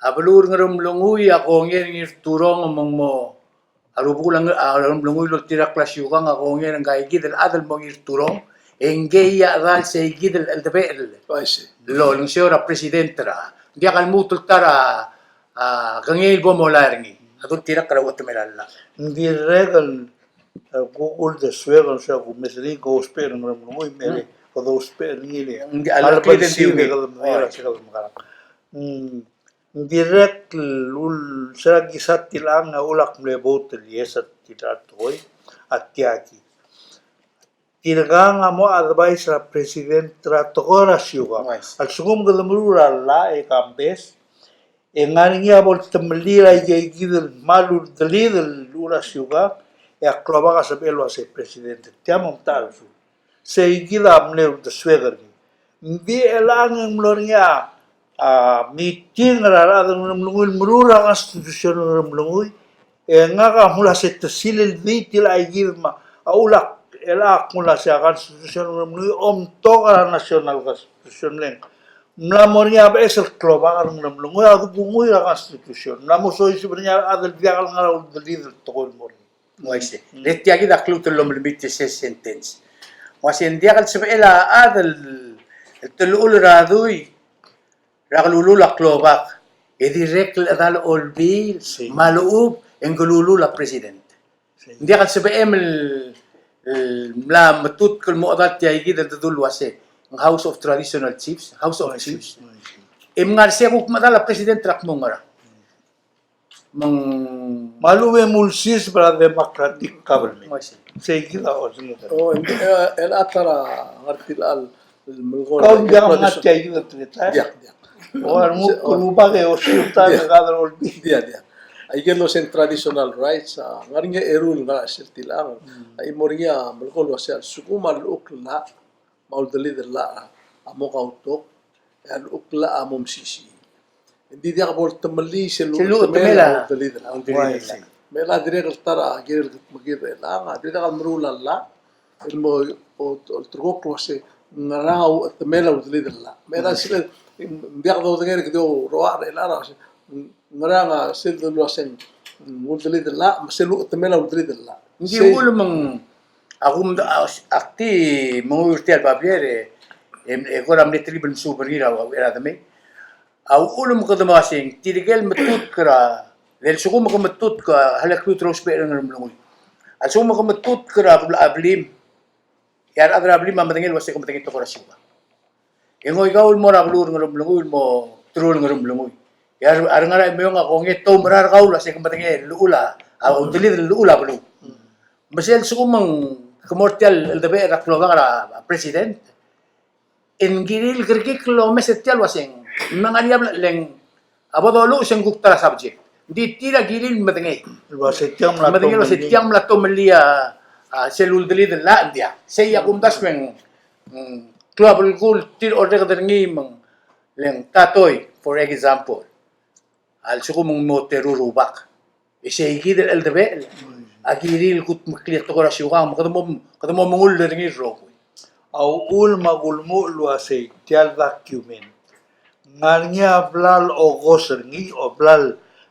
a beluu er a Ngeremlengui a kongei er a Ngirturong me ng mo, a rubekul a Nge-, a Ngeremlengui el oltirakl a siukang a kongei er ngka ikid el chad el mo Ngirturong, e ngkei a chedal sei kid el cheldebechel. El olengeseu er a president er a. Ng diak a lmuut el ta er a, a, kengei el bo molai er ngii. A doltirakl er a uchetemel a llach. Ng dirrek el, e, kuk uldesuek el se a kumes er ngii, ke ousbech er a Ngeremlengui, me le, ke ousbech er ngii le. Ng di a lak kid e ng di ungil. Kede medengei er a se kede mekerang. Mm. Ng dirrek el ul-, se er a kisa tilechang a uchul ak mle vote el yes er tia el tekoi, a tia kid. Tirkang a mo advice er a president er a tekoi er a siukang. A lsekum kede meruul er a llach e kambes, e ng ngar er ngii a bo el temellii er a ikeikid el kmal uldelid el llechul a siukang, E a klobak a sebechel el uasei president, tia mo mtechar a lsekum. Sei kid a mle uldesuek er ngii. Ng di chelechang e ng mlo er ngii a, a, meeting er a rechad er a Ngeremlengui el meruul er a constitution er a Ngeremlengui. E ngak a mla se te silil di tilecha kid me a ulak, chelechang a mla se a constitution er a Ngeremlengui a omtok er a national constitution, le ng mla mo er ngii a beches el klobak er a Ngeremlengui a dubungui er a constitution. Mla mo soiseb er ngii a rechad el diak el ngar er a uldelid el tekoi el mo er ngii. Uaisei. Le tia kid a klou el omelemiis er se sentence. Uaisei, ng diak el sebechel a chad el, el telechul er a dui er a kelulul a klobak, e dirrek el chedal a olbiil me a lechub e ng kelulul a president. Ng diak el sebechem el, el mla metutk el mo chedal tia kid el dedu el uasei ng House of Traditional Chiefs, House of Chiefs. E mngar sei e kuk mechedal a president er a kmo ngerang. Me ng, me a lechub e mulsiseb er a democratic government. Sei kid a osenged. O, e, e, el a ta er a ngar er tir el melekoi. Kau diak a ngar tia kid el teletael. Diak, diak. O, a renguk el rubak e osiu ta el ngar er a olbiil. Diak, diak. Aike el uasei ng traditional rights, a, ngar er ngii a eru el ngar er sel tiang. A, e mo er ngii a melekoi el uasei a lsekum a llechukl el llach me a uldelid el llach a mo kautok, e a llechukl el llach a mo mesisiich. Ng di diak bo letemellii sel llechukl el temel a uldelid el llach. Me a dirrek el ta er a kirel kid me kid er chelechang, a dirrek el meruul a llach el mo, o, olterekokl el uasei ngerang a temel a uldelid el llach. Me a sel, ng diak dodengei er kid el rua er chelechang, ngerang a sel dulu a seng, mm, uldelid el llach, me sel temel a uldelid el llach. Ng di uchul me ng, a kum, a, ak di menguiu er tia el babier, e, e, e kora mle telkib el mesuub er ngii er a, er a demei. A uchul me kede mo uaseng, tirke el metutk er a, le lsekum ke metutk a, a leklut er a usbechel er a Ngeremlengui. A lsekum ke metutk er a bla-, a blim, e a rechad er a blim a medengei el uasei ke medengei tekoi er a siukang. E ngoi kau el mo er a beluu er a Ngeremlengui, el mo teru er a Ngeremlengui. E a re-, a rengar a meong a kongei e te oumera er kau el uasei ke medengei el llechul a, a uldelid el llechul a beluu. Me sel lsekum ng ke mo er tia el cheldebechel er a klobak er a president, e ng kirir el kerekikl el omes er tia el uaseng, me ng ngar er ngii a bla-, le ng a bo doluches e ng kuk ta er a subject. Ng di tir a kirir el medengei. El uasei tiang mla, medengei el uasei tiang mla tomellii a, a, sel uldelid el llach, ng diak. Sei a kumdasu e ng, mm, klou a belkul tir a orreked er ngii me ng, le ng tatoi, for example. A lsekum ng mo teru el rubak. E sei kid el cheldebechel a kirir el kudmeklii a tekoi er a siukang, me kede mo, kede mo mengull er ngii el rokui. A uchul me a kulmuchel el uasei tia el document, ng ngar er ngii a bla logos er ngii, o bla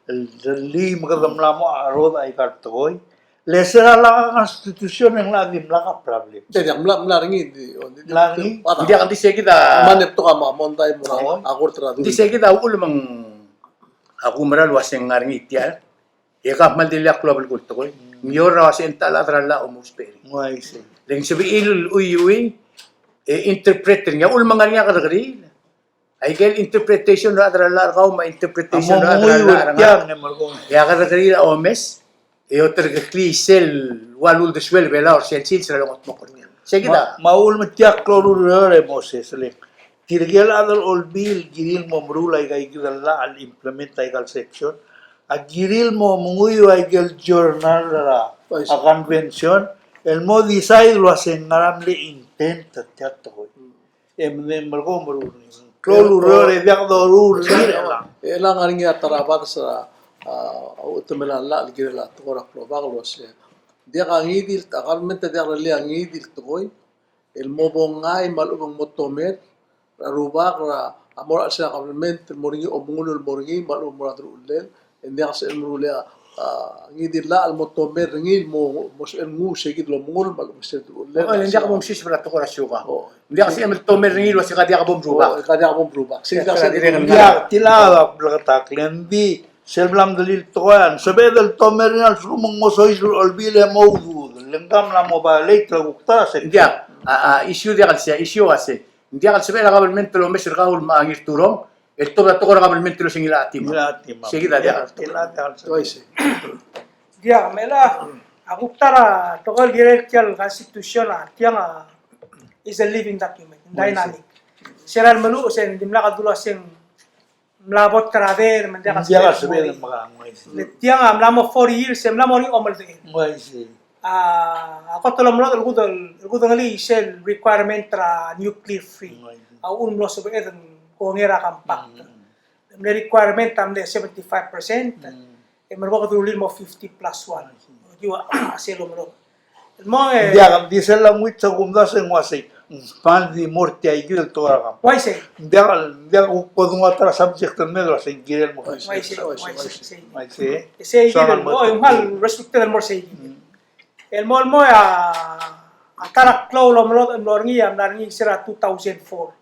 lerellii me kede mla mo cherodech aika el tekoi. Le se er a lak a constitution e ng locha dimlak a problem. Diak, diak, mla, mla er ngii, di, o, di, mla er ngii. Diak, ng di sei kid a, mane betok a mondai el mo er a, a kort er a dui. Ng di sei kid a uchul me ng, a kumerang el uaseng ngar er ngii tia. E ka kmal dilu a klou a belkul el tekoi. Ng uaisei, ng ta el chad er a llach a omousbech er ngii. Uaisei. Le ng sebechir el chuiuii, e interpret er ngii a uchul me ng ngar er ngii a kerrekeriil. Aike el interpretation er a chad er a llach er kau me a interpretation er a chad er a llach er ngak. E a kerrekeriil a omes, e olterekeklii sel ua luldesuel Belau er sel sils er a longedmokl er tia. Sei kid a. Me a uchul me tia klou el ureor e Moses, le tirke el chad er a olbiil el kirir el mo meruul aika kid el llach el implement aika el section, a kirir el mo menguiu aike el journal er a, a convention, el mo decide el uaseng ngera mle intent er tia el tekoi. E me, me ko meruul er ngii. Klou el ureor e diak doruul er ngii. E le ngar er ngii a ta er a bades er a, a, a uchetemel a llach el kirel a tekoi er a klobak el uasei, diak a ngii di el, a government a diak lerellii a ngii di el tekoi el mo bo ngmai me a lechub e ng mo tomer er a rubak er a, a mo er a chelsel a government el mo er ngii, omengull el mo er ngii me a lechub e ng mo er a deruchellel. E ng diak sebechel el meruul a, a, ngii di el llach el mo tomer er ngii el mo, mo sebechel el nguu sei kid el omengull me a lechub e ng mo er a deruchellel. O, e ng diak bo msiseb er a tekoi er a siukang. O. Ng diak sebechem el tomer er ngii el uasei ka diak bo mrubak. O, ka diak bo mrubak. Sei kid a, sei kid a, ng diak, tia a bleketakl, le ng di sel bla mdulii el tekoi a ng sebeched el tomer er ngii a lsekum ng mo soiseb er a olbiil e mo uduudel, le ng ka mla mo violate er a kuk ta er a section. Ng diak, a, a, issue diak el sei, issue a sei. Ng diak el sebechel a government el omes er kau el mo Ngirturong el tobed a tekoi er a government el uasei ngilai a team up. Ngilai a team up. Sei kid a diak. Diak, me a kuk ta er a tekoi el kirel tia el constitution a tiang a is a living document, dynamic. Se er a lemeluches e ng dimlak a dulu el uaseng mla bo terader, me ng diak a sebeched el mo. Le tiang a mla mo forty years, e mla mo er ngii a omeldechel. Uaisei. A, a kot el omelodech el kudel, el kudengelii sel requirement er a nuclear free. Mm. A uchul me ng mlo sebeched el kongei er a compact. Mm. Mle requirement a mle seventy-five percent. Mm. E merekong kede rullii el mo fifty plus one. Okiu a sel omelodech. El mo, e, ng diak, ng di sel language a kumdasu e ng uasei, ng kmal di mo er tia ikid el tekoi er a compact. Uaisei. Ng diak, ng diak kuk dengua ta er a subject el mei el uasei ng kirel mo. Uaisei, uaisei, uaisei. Uaisei. E sei kid el mo, e ng kmal restricted el mo er sei kid. Mm. El mo, el mo a, a ta er a klou el omelodech el mlo er ngii, a mla er ngii se er a two thousand four.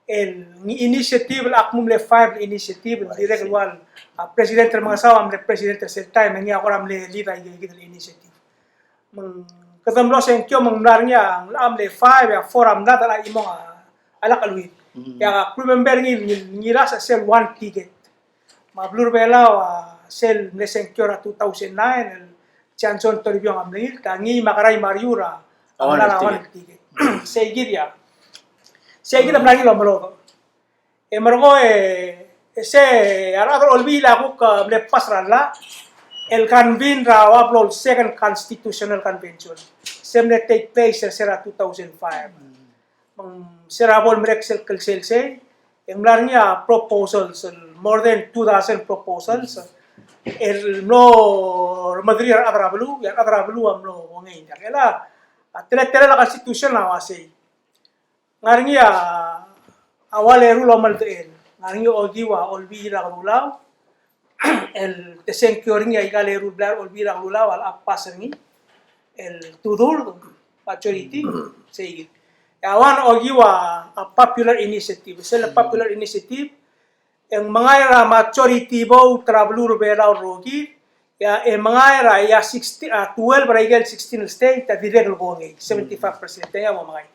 El initiative, el ak mo mle five el initiative, el dirrek el ua, a, President Remengesau a mle president er sel taem, e ngii a kora mle lead er a ikid el initiative. Me ng kede mlo sengkio me ng mla er ngii a, ng locha mle five, a four a mlad el chimong a, a lak cheleuid. Mm. E ak remember ngii, ngii, ngii a se el one ticket. Me a beluu er a Belau a sel mle sengkio er a two thousand nine, el Johnson Toribiong a mlengilt, a ngii me a Kerai Mariur a, a mla er a one ticket. Sei kid a. Sei kid a mla er ngii el omelodech. E merekong e, e se a rechad er a Olbiil a kuk, a, mle pass er a llach el convene er a ua blo el second constitutional convention. Se mle take place er se er a two thousand five. Me ng se er a bo lemerek sel klsel sei, e ng mla er ngii a proposals, el more than two dozen proposals, el mlo remederir a rechad er a beluu, e a rechad er a beluu a mlo kongei. Diak el a, a teletelel a constitution a uasei. Ng ngar er ngii a, a ua leru el omeldechel. Ng ngar er ngii a okiu a Olbiil er a Kelulau, el te sengkio er ngii aika el eru el blai er a Olbiil er a Kelulau a locha pass er ngii el two-third majority, sei kid. E a one okiu a popular initiative. Sel popular initiative, e ng mengai er a majority vote er a beluu er a Belau el rokir, e a, e mengai er a, e a sixteen, a, twelve er aike el sixteen el state a dirrek el kongei, seventy-five percent, e a mo mengai.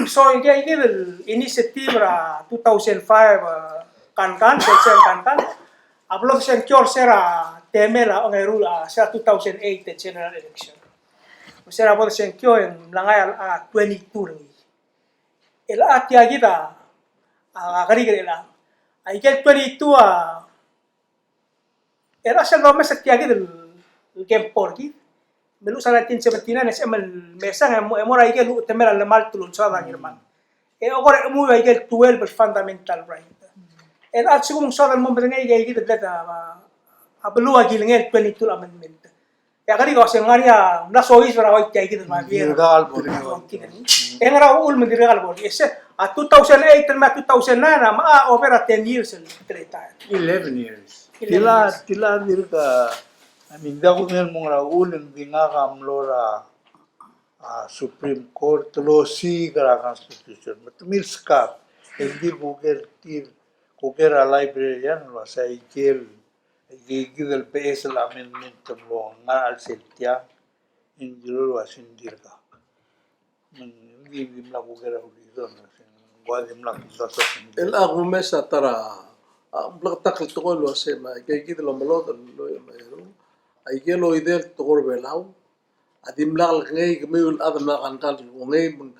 So, aike, aike el initiative er a two thousand five, a, kankan, sel, sel kankan, a blo sengkio er se er a temel a ongeru, a, se er a two thousand eight el general election. Se er a bo sengkio e ng mla ngai a, a, twenty-two er ngii. El a tia kid a, a, a kerik er chelechang. Aike el twenty-two a, er a sel domes er tia kid el, el kempo er kid. Me luches a nineteen seventy-nine, e sebechem el mesang e mo, e mo er aike el uchetemel a llemalt el ulsaod a Ngirmang. E okor e mo aike el twelve el fundamental right. El a lsekum ng soad el mo medengei aike kid el bla, a, a beluu a kilengei el twenty-two amendment. E a kerik a uase ng ngar er ngii a mla soiseb er a ua tia kid el babier. Dirkak el bo er ngii. E ngera uchul me ng dirkak el bo er ngii. E se, a two thousand eight el me a two thousand nine a mla over a ten years el retire. Eleven years. Eleven years. Tila, tila dirkak, I mean, diak kudengei el mo ngera uchul e ng di ngak a mlo er a, a, Supreme Court el osiik er a Constitution. Me te milskak, e ng di kuker tir, kuker a librarian el uase aike el Aike kid el beches el amendment el mlo ngar er a chelsel tiang, e ng dilu el uase ng dirkak. Ng di, dimlak kuker a ulidon, ng ua dimlak kumdasu el uase ng dirkak. El a kumes a ta er a, a, bleketakl el tekoi el uase me aike kid el omelodech el lluich me a eru, aike el oidel tekoi er a Belau, a dimlak lekengei kemiu el chad el mla kankan el kongei, me ng,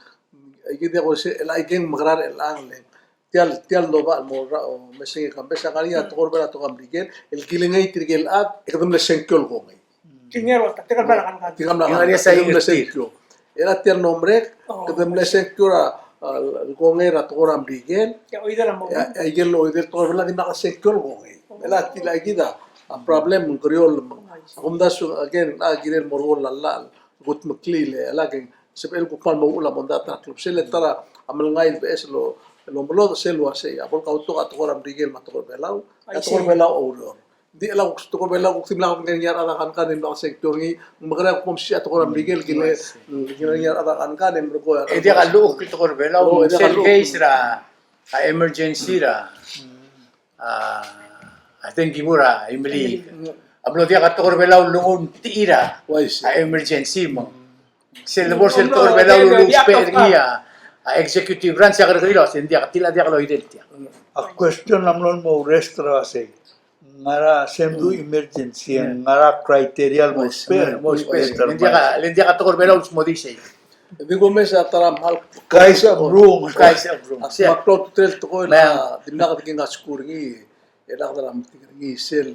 aike diak kose, el aike ng mekerang er chelechang le ng tia el, tia el doba el mo er a, o, mesengei kambes a ngar er ngii a tekoi er a Belau, a tekoi er a Merikel, el kilengei tirke el chad, e kede mle sengkio el kongei. Kilengei er a, tirke el mla kankan. Tirke el mla kankan, kede mle sengkio. El a tia el mlo merek, kede mle sengkio er a, a, el kongei er a tekoi er a Merikel. E a, aike el oidel tekoi er a Belau a dimlak sengkio el kongei. El a tila kid a, a problem ng kerior el me. A kumdasu, again, a kirel mo er a llach el kutmeklii e a lak e ng sebechel kuk kmal mo uchul a mondai a ta er a klebesei, e le ta er a melengai el beches el omelodech sel uasei, a bo le kautok a tekoi er a Merikel me a tekoi er a Belau, a tekoi er a Belau a oureor. Ng di chelechang kuk tekoi er a Belau kuk dimlak ngar er ngii a rechad a kankan e dimlak sengkio er ngii, ng mekerang e kuk mo mesisiich a tekoi er a Merikel, kile, kile ngar er ngii a rechad a kankan e merekong. E diak a llechukl el tekoi er a Belau, e diak a llechukl. Sel case er a, a emergency er a, a, a dengki er a Imeliik. A mlo diak a tekoi er a Belau el lenguu el mtechir a, a emergency me ng sel lebo er sel tekoi er a Belau el ousbech er ngii a, a executive branch a kerrekeriil el uase ng diak, tila diak loidel tia. A question a mlo mo raise er a uasei, ngera se mdu emergency, ngera criteria el mo ousbech, mo ousbech. Le ng diak a, le ng diak a tekoi er a Belau el smodii sei. Di kumes a ta er a mle Kais of Rome. Kais of Rome. A se mle klou a ultutelel el tekoi el dimlak dekiu a skuul er ngii, e lak de metik er ngii sel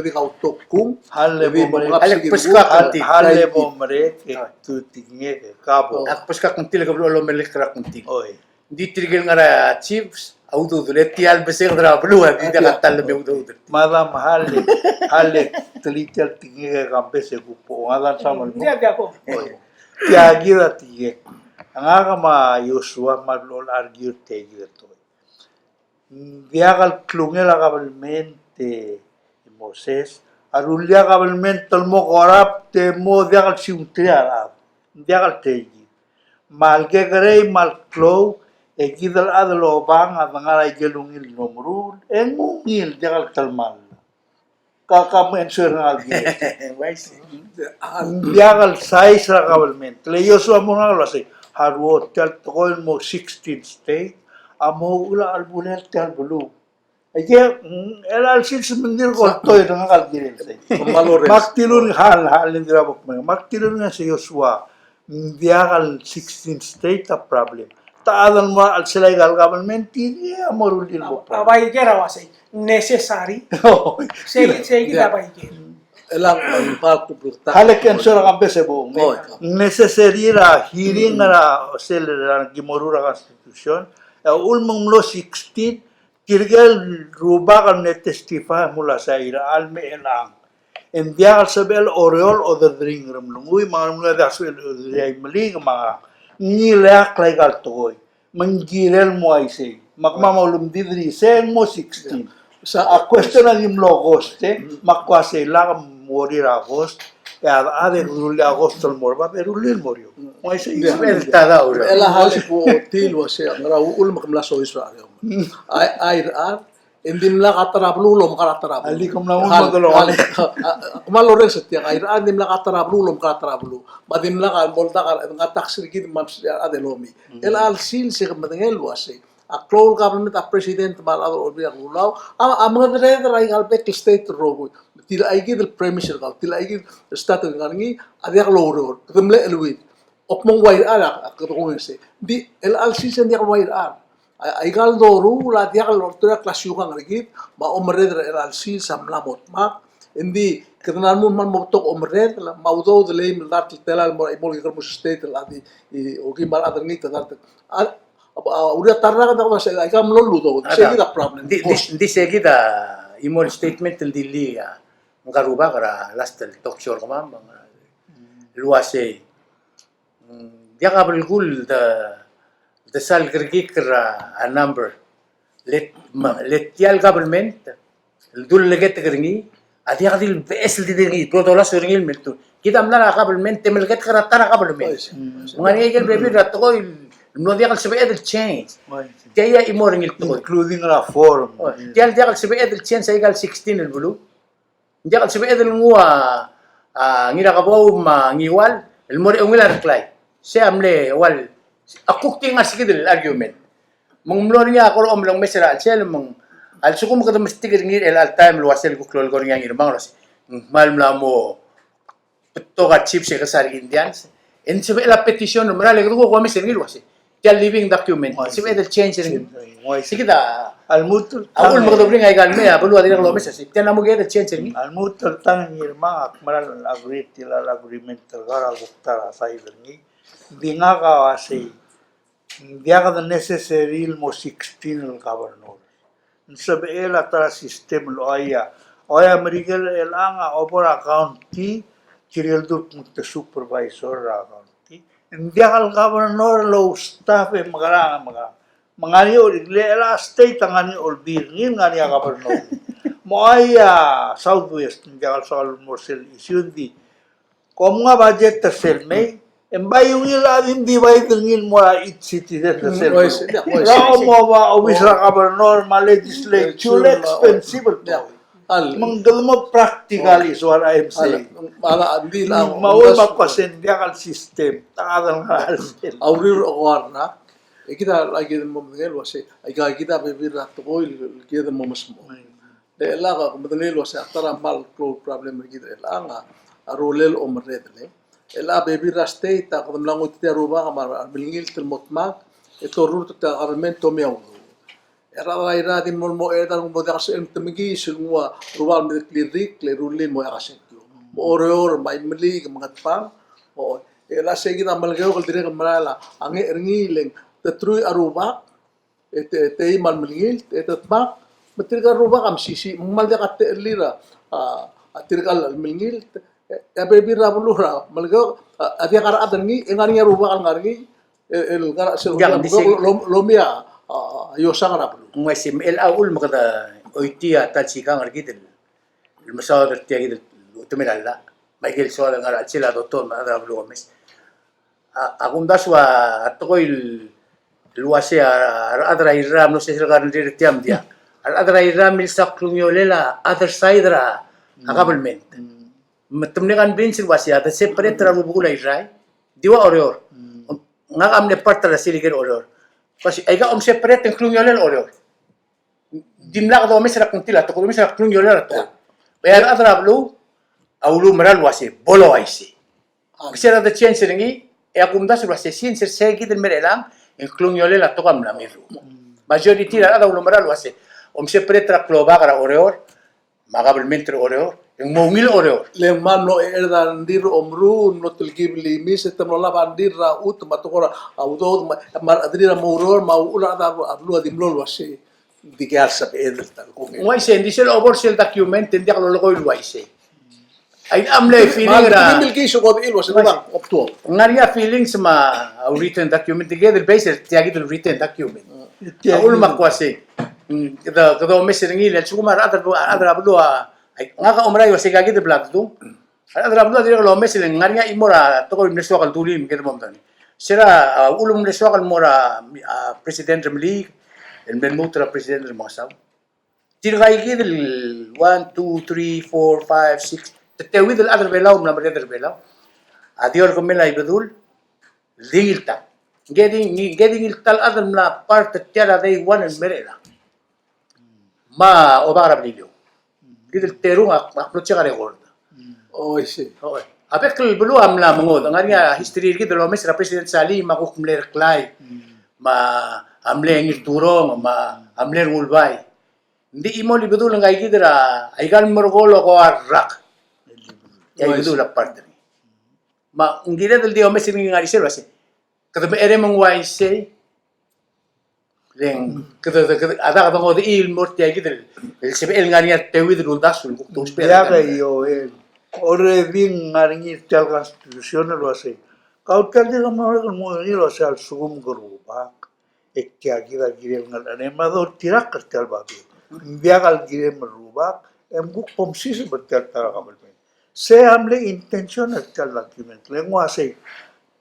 kede kautok kung. Hale bo merek. Hale bo merek, e tu tekingek e kabo. Ak beskak ng tilek a blo melek er a kung tilek. Oi. Ng di tirke el ngar er a chiefs a ududir, e tia el besenged er a beluu a di diak a ta el me ududir. Madam, hale, hale, telitel tekingek e kambes e kuk bo. Ngak a samal mo. Oi. Tia kid a tekingek. Ngak me a Joshua me a blo el argue er tia kid a tekoi. Ng diak el klungel a kabelment e Moses a rullii a kabelment el mo corrupt e mo diak el siungterir a rechad. Ng diak el tia kid. Me a le kekerei me a le klou, e kid el chad el obang a de ngar er a ikel ungil el mo meruul, e ng ungil, diak el telemall. Ka, ka mo answer er ngak el kirel. Ng diak el size er a kabelment. Le Joshua a mo er ngak el uasei, a ruo tia el tekoi el mo sixteen state a mo uchul a chelebulel tia el beluu. Aike, mm, el chelecha el sils me ng dirk oltoir er ngak el kirel sei. Me ak dilu er ngii, hal, hal, ng dirk bo kmo, me ak dilu er ngii a se Joshua, ng diak el sixteen state a problem. Te chad el mo er a chelsel aika el government, tirke a mo rullii el bo problem. A bai ker a uasei necessary. Sei, sei kid a bai ker. Elang, elang, bal tu bluk ta. Hale ke answer er a kambes e bo. Oi. Necessary er a hearing er a sel er a ki meruul er a constitution. E a uchul me ng mlo sixteen, tirke el rubak el mle testify a mle uasei a irechar me chelechang. E ng diak el sebechel el oureor el oderderii a Ngeremlengui, me a Ngeremlengui a diak el sebechel el oderderii a Imeliik, me a ngii el eakl aika el tekoi. Me ng kirel el mo uaisei. Me kemam a ulemdid er isei e ng mo sixteen. A question a di mlo cost, e. Me ak uasei lak mworry er a cost. E a rechad e rullii a cost el mo er bab, e rullii el mo er eou. Ng uaisei. Sebechel el tadau er a. Chelecha el bo tir el uasei, ngera uchul me ke mla soiseb er a. Ai, ai, a, e ng dimlak a ta er a beluu el omekar a ta er a beluu. Alii, ke mla mo hal, model hal, a, a, ke mla orrenges er tiang, a, a, e ng dimlak a ta er a beluu el omekar a ta er a beluu. Me a dimlak a mo oldak a, a tax er kid me a chad el omi. Chelecha el sils e ke medengei el uasei, a klou el government a president me a rechad el Olbiil er a Kelulau a, a mengedereder er aika el bek el state el rokui. Tilechai kid el premise er kau, tilechai kid el state el ngar er ngii a diak loureor, kede mle cheleuid. Ak mo ng ua irechar a, a kede kongei sei. Ng di, chelecha el sils e ng diak el ua irechar. A, aika el doruul a diak el oltoir a klasiukang er kid, me a omerreder er chelecha el sils a mla mo dmak. Ng di, kede mla mo, mla mo betok omerreder, me a udoud el eim el dart el telael el mo, mo er a Ngeremlengui state el chad, e, okeim a rechad er ngii te dart. A, a, a, uriul a ta er a, a, aika el mlo udoud. Sei kid a problem. Ng di, ng di, ng di sei kid a, imo el statement el dilii a, ngka el rubak er a last el talk show er kemam, el uasei, mm, diak a belkul de, de sal kerekikl er a, a number. Le, me, le tia el government, el duleketek er ngii, a diak di el beches el di er ngii, blo dolasem er ngii el meltul. Kid a mla er a government, te meleketek er a ta er a government. Me ng ngar er ngii a ikel bebil er a tekoi el mlo diak el sebeched el change. Tia a chimo er ngii el tekoi. Including reform. Tia el diak el sebeched el change aika el sixteen el beluu. Ng diak el sebeched el nguu a, a, Ngirakebou me a Ngiwal el mo er a eungel a Reklai. Sei a mle ua el, a kuk di ngar er se kid el argument. Me ng mlo er ngii a kora omelengmes er a chelsel, me ng a lsekum kede mesterir er ngii er chelecha el taem el uasei kuk lolekoi er ngii a Ngirmang el uasei, ng kmal mla mo betok a chiefs e kesai a Indians. E ng sebechel a petition el mera el kede kuk omes er ngii el uasei, tia el living document. Sebeched el change er ngii. Sei kid a, a lmuut el, a uchul me kede bring aika el mei a beluu a dirrek el omes, sei tia a mo kired el change er ngii. A lmuut el tang, Ngirmang, ak mera el agree er tia el agreement er kau er a kuk ta er a side er ngii. Ng di ngak a uasei, ng diak de necessary el mo sixteen el governor. Ng sebechel a ta er a system el uaia, Oi, a Merikel er chelechang a obo er a county, kirel dul kmo te supervisor er a county. Ng diak el governor el oustaff e mekerang, mekerang. Me ngar er ngii a, le chelecha state a ngar er ngii a olbiil er ngii, ngar er ngii a governor. Me oi a Southwest, ng diak el soal el mo er sel issue, ng di kom ngar er a budget er sel mei, e ng bai ungil a di divide er ngii el mo er a each citizen er sel mei. Oi, sei, oi, sei. Ra mo ba obis er a governor me a legislature, expensive el. Me ng kede mo practical is what I am saying. Me a ua me a kmo se ng diak el system, ta a chad el ngar er sel. A uriul er a Guarna, e kid a, a kid el mo medengei el uasei, aika kid a bebil er a tekoi el kid el mo mesmechokl. E chelechang a kuk medengelii el uasei a ta er a kmal klou el problem er kid er chelechang a rolel a omerreder. E chelechang a bebil er a state a kede mla nguu tia el rubak me a remengilt el mo dmak, e te orrurt er tia el government el tomii a udoud. E a rechad er a Irrai a di mo, mo er a, mo diak el sebechem el mekiis el nguu a rubak el medeklir er ngii e rullii el mo er a sengkio. Mo Oreor, me a Imeliik, me a Ngatpang, o, e le sei kid a Melekeok el dirrek el merael a ngar er ngii, le ng te truich a rubak, e te, e te eim a remengilt, e te dmak, me tirka el rubak a mesisiich, me ng kmal diak a techellir a, a, tirka el remengilt, e a bebil er a beluu er a Melekeok a, a diak a rechad er ngii, e ngar er ngii a rubak el ngar er ngii, el, el ngar er a sel, diak, a Melekeok, di sei, lo, lo, lomii a, a, iosang er a beluu. Ng uaisei, me chelecha uchul me kede oitii a ta el sikang er kid el mesaod er tia kid el uchetemel a llach, me aike el soal el ngar er a chelsel a dotoch me a rechad er a beluu a omes. A, a kumdasu a tekoi el uasei a rechad er a Irrai a mlo sesei el ngar er tia me ng diak. A rechad er a Irrai a milsa klungiolel a other side er a, a government. Me te mle convince el uasei a de separate er a rubekul a Irrai, di ua Oreor. Ngak a mle part er a sel ikel Oreor. Uasei, aika a omseparate e ng klungiolel a Oreor. Dimlak domes er a kngtil a tekoi, domes er a klungiolel a tekoi. E a rechad er a beluu a uluumerang el uasei bo le uaisei. Ng se er a de change er ngii, e a kumdasu el uasei since er sei kid el mei er chelechang, e ng klungiolel a tekoi a mla mirruul. Majority er a rechad a uluumerang el uasei omseparate er a klobak er a Oreor, me a kabelment er a Oreor, e ng mo ungil a Oreor. Le ng kmal mlo er a rengrir a omeruul, mlo telkib el imis, e te mlo lab a rengrir er a chutem, me a tekoi er a udoud, me a, me a rechederir a mo oureor, me a uchul a rechad er a beluu a di mlo el uasei, dikea el sebeched el ta el kongei. Ng uaisei, ng di sel obo er sel document, e ng diak lolekoi el uaisei. Ai, a mle feeling er a, ng ngar er ngii a feelings me a written document, kid el base er tia kid el written document. A uchul me a kmo uasei, mm, kede, kede omes er ngii, le a lsekum a rechad er a, rechad er a beluu a, ai, ngak a oumera el uasei aika kid el bla dedung. A rechad er a beluu a dirrek el omes el ngar er ngii a chimo er a tekoi el mle soak el dulii me kede mo medengei. Se er a, a, uchul me ng mle soak el mo er a, a, President Remeliik, el mle lmuut er a President Remengesau. Tirka kid el one, two, three, four, five, six, te teuid el chad er a Belau el mla merreder er a Belau a di orrekemel a Ibedul, di ngii el ta. Ngke di, ngke di ngii el ta el chad el mla part er tia el day one el mei er chelechang. Me a Obak er a Beliliou. Kid el terung a, ak mlo check a record. Oh, I see. Oi. A bek el beluu a mla mengodech, ng ngar er ngii a history er kid el omes er a President Salii me a kuk mle Reklai, me a mle Ngirturong, me a mle Rengulbai. Ng di chimo el Ibedul el ngka kid er a, aika el merekong el ko a rak. Tia Ibedul a part er ngii. Me ng kired el di omes er ngii el ngar er sel uasei, kede mecherei me ng uaisei. Le ng, kede, kede, kede, a dak dongodech el mo er tia kid el, el sebechel ngar er ngii a teuid el uldasu el kuk dousbech. Diak, e Joel, already ng ngar er ngii tia el constitution el uasei, kau tia el di kemam el mo er ngii el uasei a lsekum ke rubak, e tia kid a kirel ngar er ngii me a doltirakl er tia el babier. Ng diak el kirem el rubak, e ng kuk bomsiseb er tia el ta er a government. Se a mle intention er tia el document. Le ng uasei,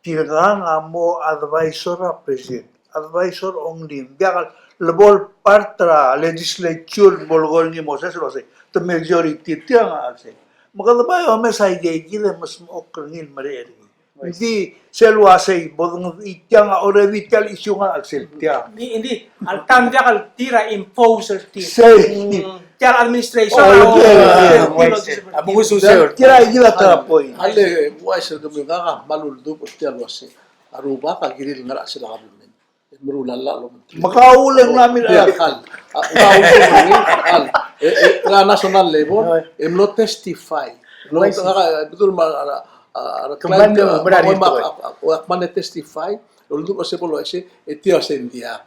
tirkang a mo advisor er a president. Advisor only. Ng diak el bo el part er a legislature, bo el kmo ngii Moses el uasei, te majority tiang a chelsel. Me kede bai omes aike kid e mesmechokl er ngii el merek er ngii. Ng di sel uasei, bo dengedechii tiang a already tia el issue a ngar er a chelsel tiang. Ng di, ng di, alta ng diak el tir a impose er tir. Sei. Mm, tia el administration. Oh, a, okay, okay. Tia kid a ta er a point. A le, uaisei, kemiu ngak a kmal uldubech er tia el uasei, a rubak a kirir el ngar er a chelsel a government. E meruul a llach el obengterir. Me kau le ng mla mei er a, a, kau le ng mla mei er a, e, e, er a national level, e mlo testify. Mlo, a, a, bedul me a, a, a, a, kemam, a, a, a, kmal testify, el uldubech el uasei bo el uasei, e tia el uasei ng diak.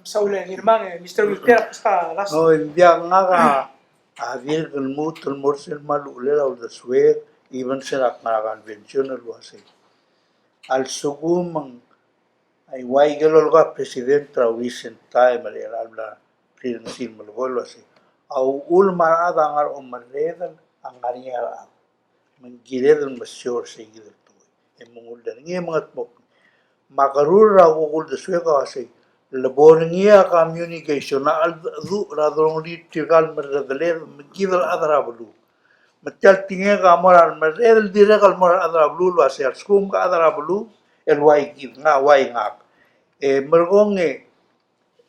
Mesaul e Ngirmang, e Mister Wilter, a beskak a last. No, e ng diak, ngak a dirk lmuut el mo er sel kmal uchelel a uldesuek, even se er a kngar er a convention el uasei, a lsekum ng, a ua ikel lolekoi a president er a recent time er a chelecha el bla rirrenges el melekoi el uasei, a uchul me a rechad a ngar er a omerredel a ngar er ngii a rechad. Me ng kired el mesiou er seikid el tekoi. E mengull er ngii e mengetmokl. Me a kerur er a kuk uldesuek a uasei, le bo er ngii a communication a cheldecheduch er a delongelir tirka el merredeled me kid el chad er a beluu. Me tia el tekingek a mo er a remerreder el dirrek el mo er a rechad er a beluu el uasei, a lsekum ke chad er a beluu el ua ikid, ngak a ua ngak. E merekong e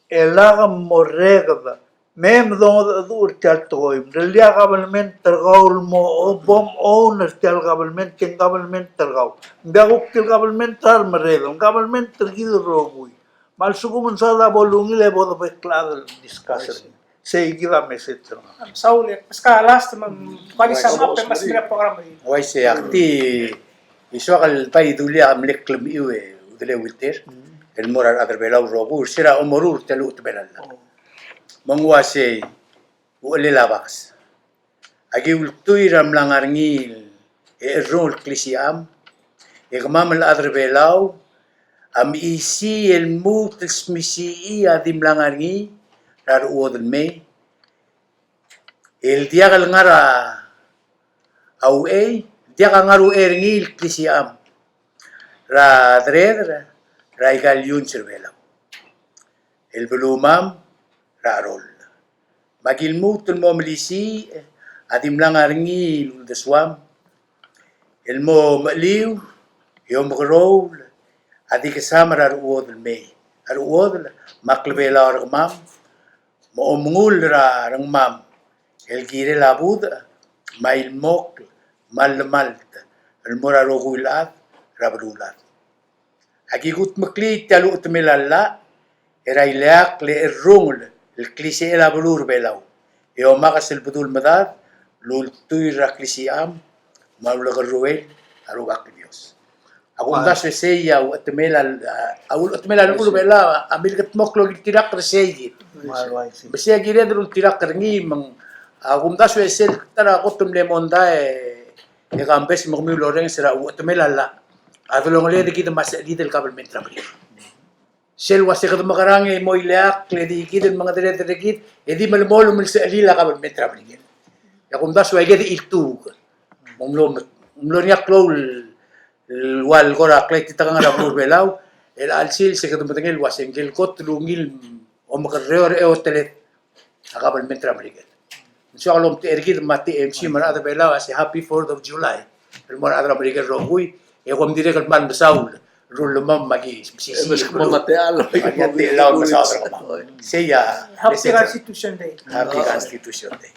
e lak morreked, me mdongedecheduch er tia el tekoi. Mrellii a government er kau el mo, bo mown er tia el government, e ng government er kau. Ng diak kuk tia el government er a remerredel, ng government er kid el rokui. Me a lsekum ng soad a bo lungil e bo debek el chad el discuss er ngii. Seikid a message er ngak. Mesaul e, beskak a last, me, me, kuk di sum up, e mo smecher a program er ngii. Uaisei, ak di, e soak el bai dulii a mle klemechiu e Udelei Wilter el mo er a rechad er a Belau el rokui er se er a omeruul er tia el chutem el llach. Me ng uasei, uchelel a baks. Aki ultuil er a mla ngar er ngii e cherrungel el klisicham, e kemam el chad er a Belau a mechisii el lmuut el smisichii a di mla ngar er ngii er a rechuodel el mei, el diak el ngar er a uchei, diak a ngar er a uchei er ngii el klisicham er a dereder er aika el iungs er Belau el belumam er a cheroll. Me aki lmuut el mo melisiich a di mla ngar er ngii el uldesuam el mo mecheliu e omekeroul a di kesam er a rechuodel el mei, a rechuodel me a klebelau er kemam, me omengull er a rengmam el kirel a budech me a ilmokl me a llemalt el mo er a rokui el chad er a beluulechad. Aki kudmeklii tia el uchetemel a llach er a ileakl e cherrungel el klisichel a beluu er Belau e omakes el bedul medad el ultuil er a klisicham me a ulekerruel a Rubak el Dios. A kumdasu e sei a uchetemel a, a uchetemel a llechul a Belau a milkedmokl el oltirakl er sei kid. Me sei a kired el ultirakl er ngii me ng, a kumdasu e sel ta er a kot el mle mondai e kambes me kemiu el orrenges er a uchetemel a llach a delongeled kid me a sechelid el kabelment er a Merikel. Sel ua se kede mekerang e mo ileakl e di kid el mengedereder er kid e di melemolem el sechelil a kabelment er a Merikel. E a kumdasu e aike di iltuuk. Me ng mlo, ng mlo er ngii a klou el ua el kora klai titekangel er a beluu er Belau, el chelsel se kede medengei el ua se ngike el kot el ungil omekerreu er a eoteled a kabelment er a Merikel. Ng soak el omtechei er kid me a T M C me a rechad er Belau a se Happy Fourth of July el mo er a rechad er a Merikel el rokui, e kom dirrek el kmal mesaul el rullemam me aki mesisiich el beluu. Me aki a techellau el mesaod er kemam. Sei a Happy Constitution Day. Happy Constitution Day.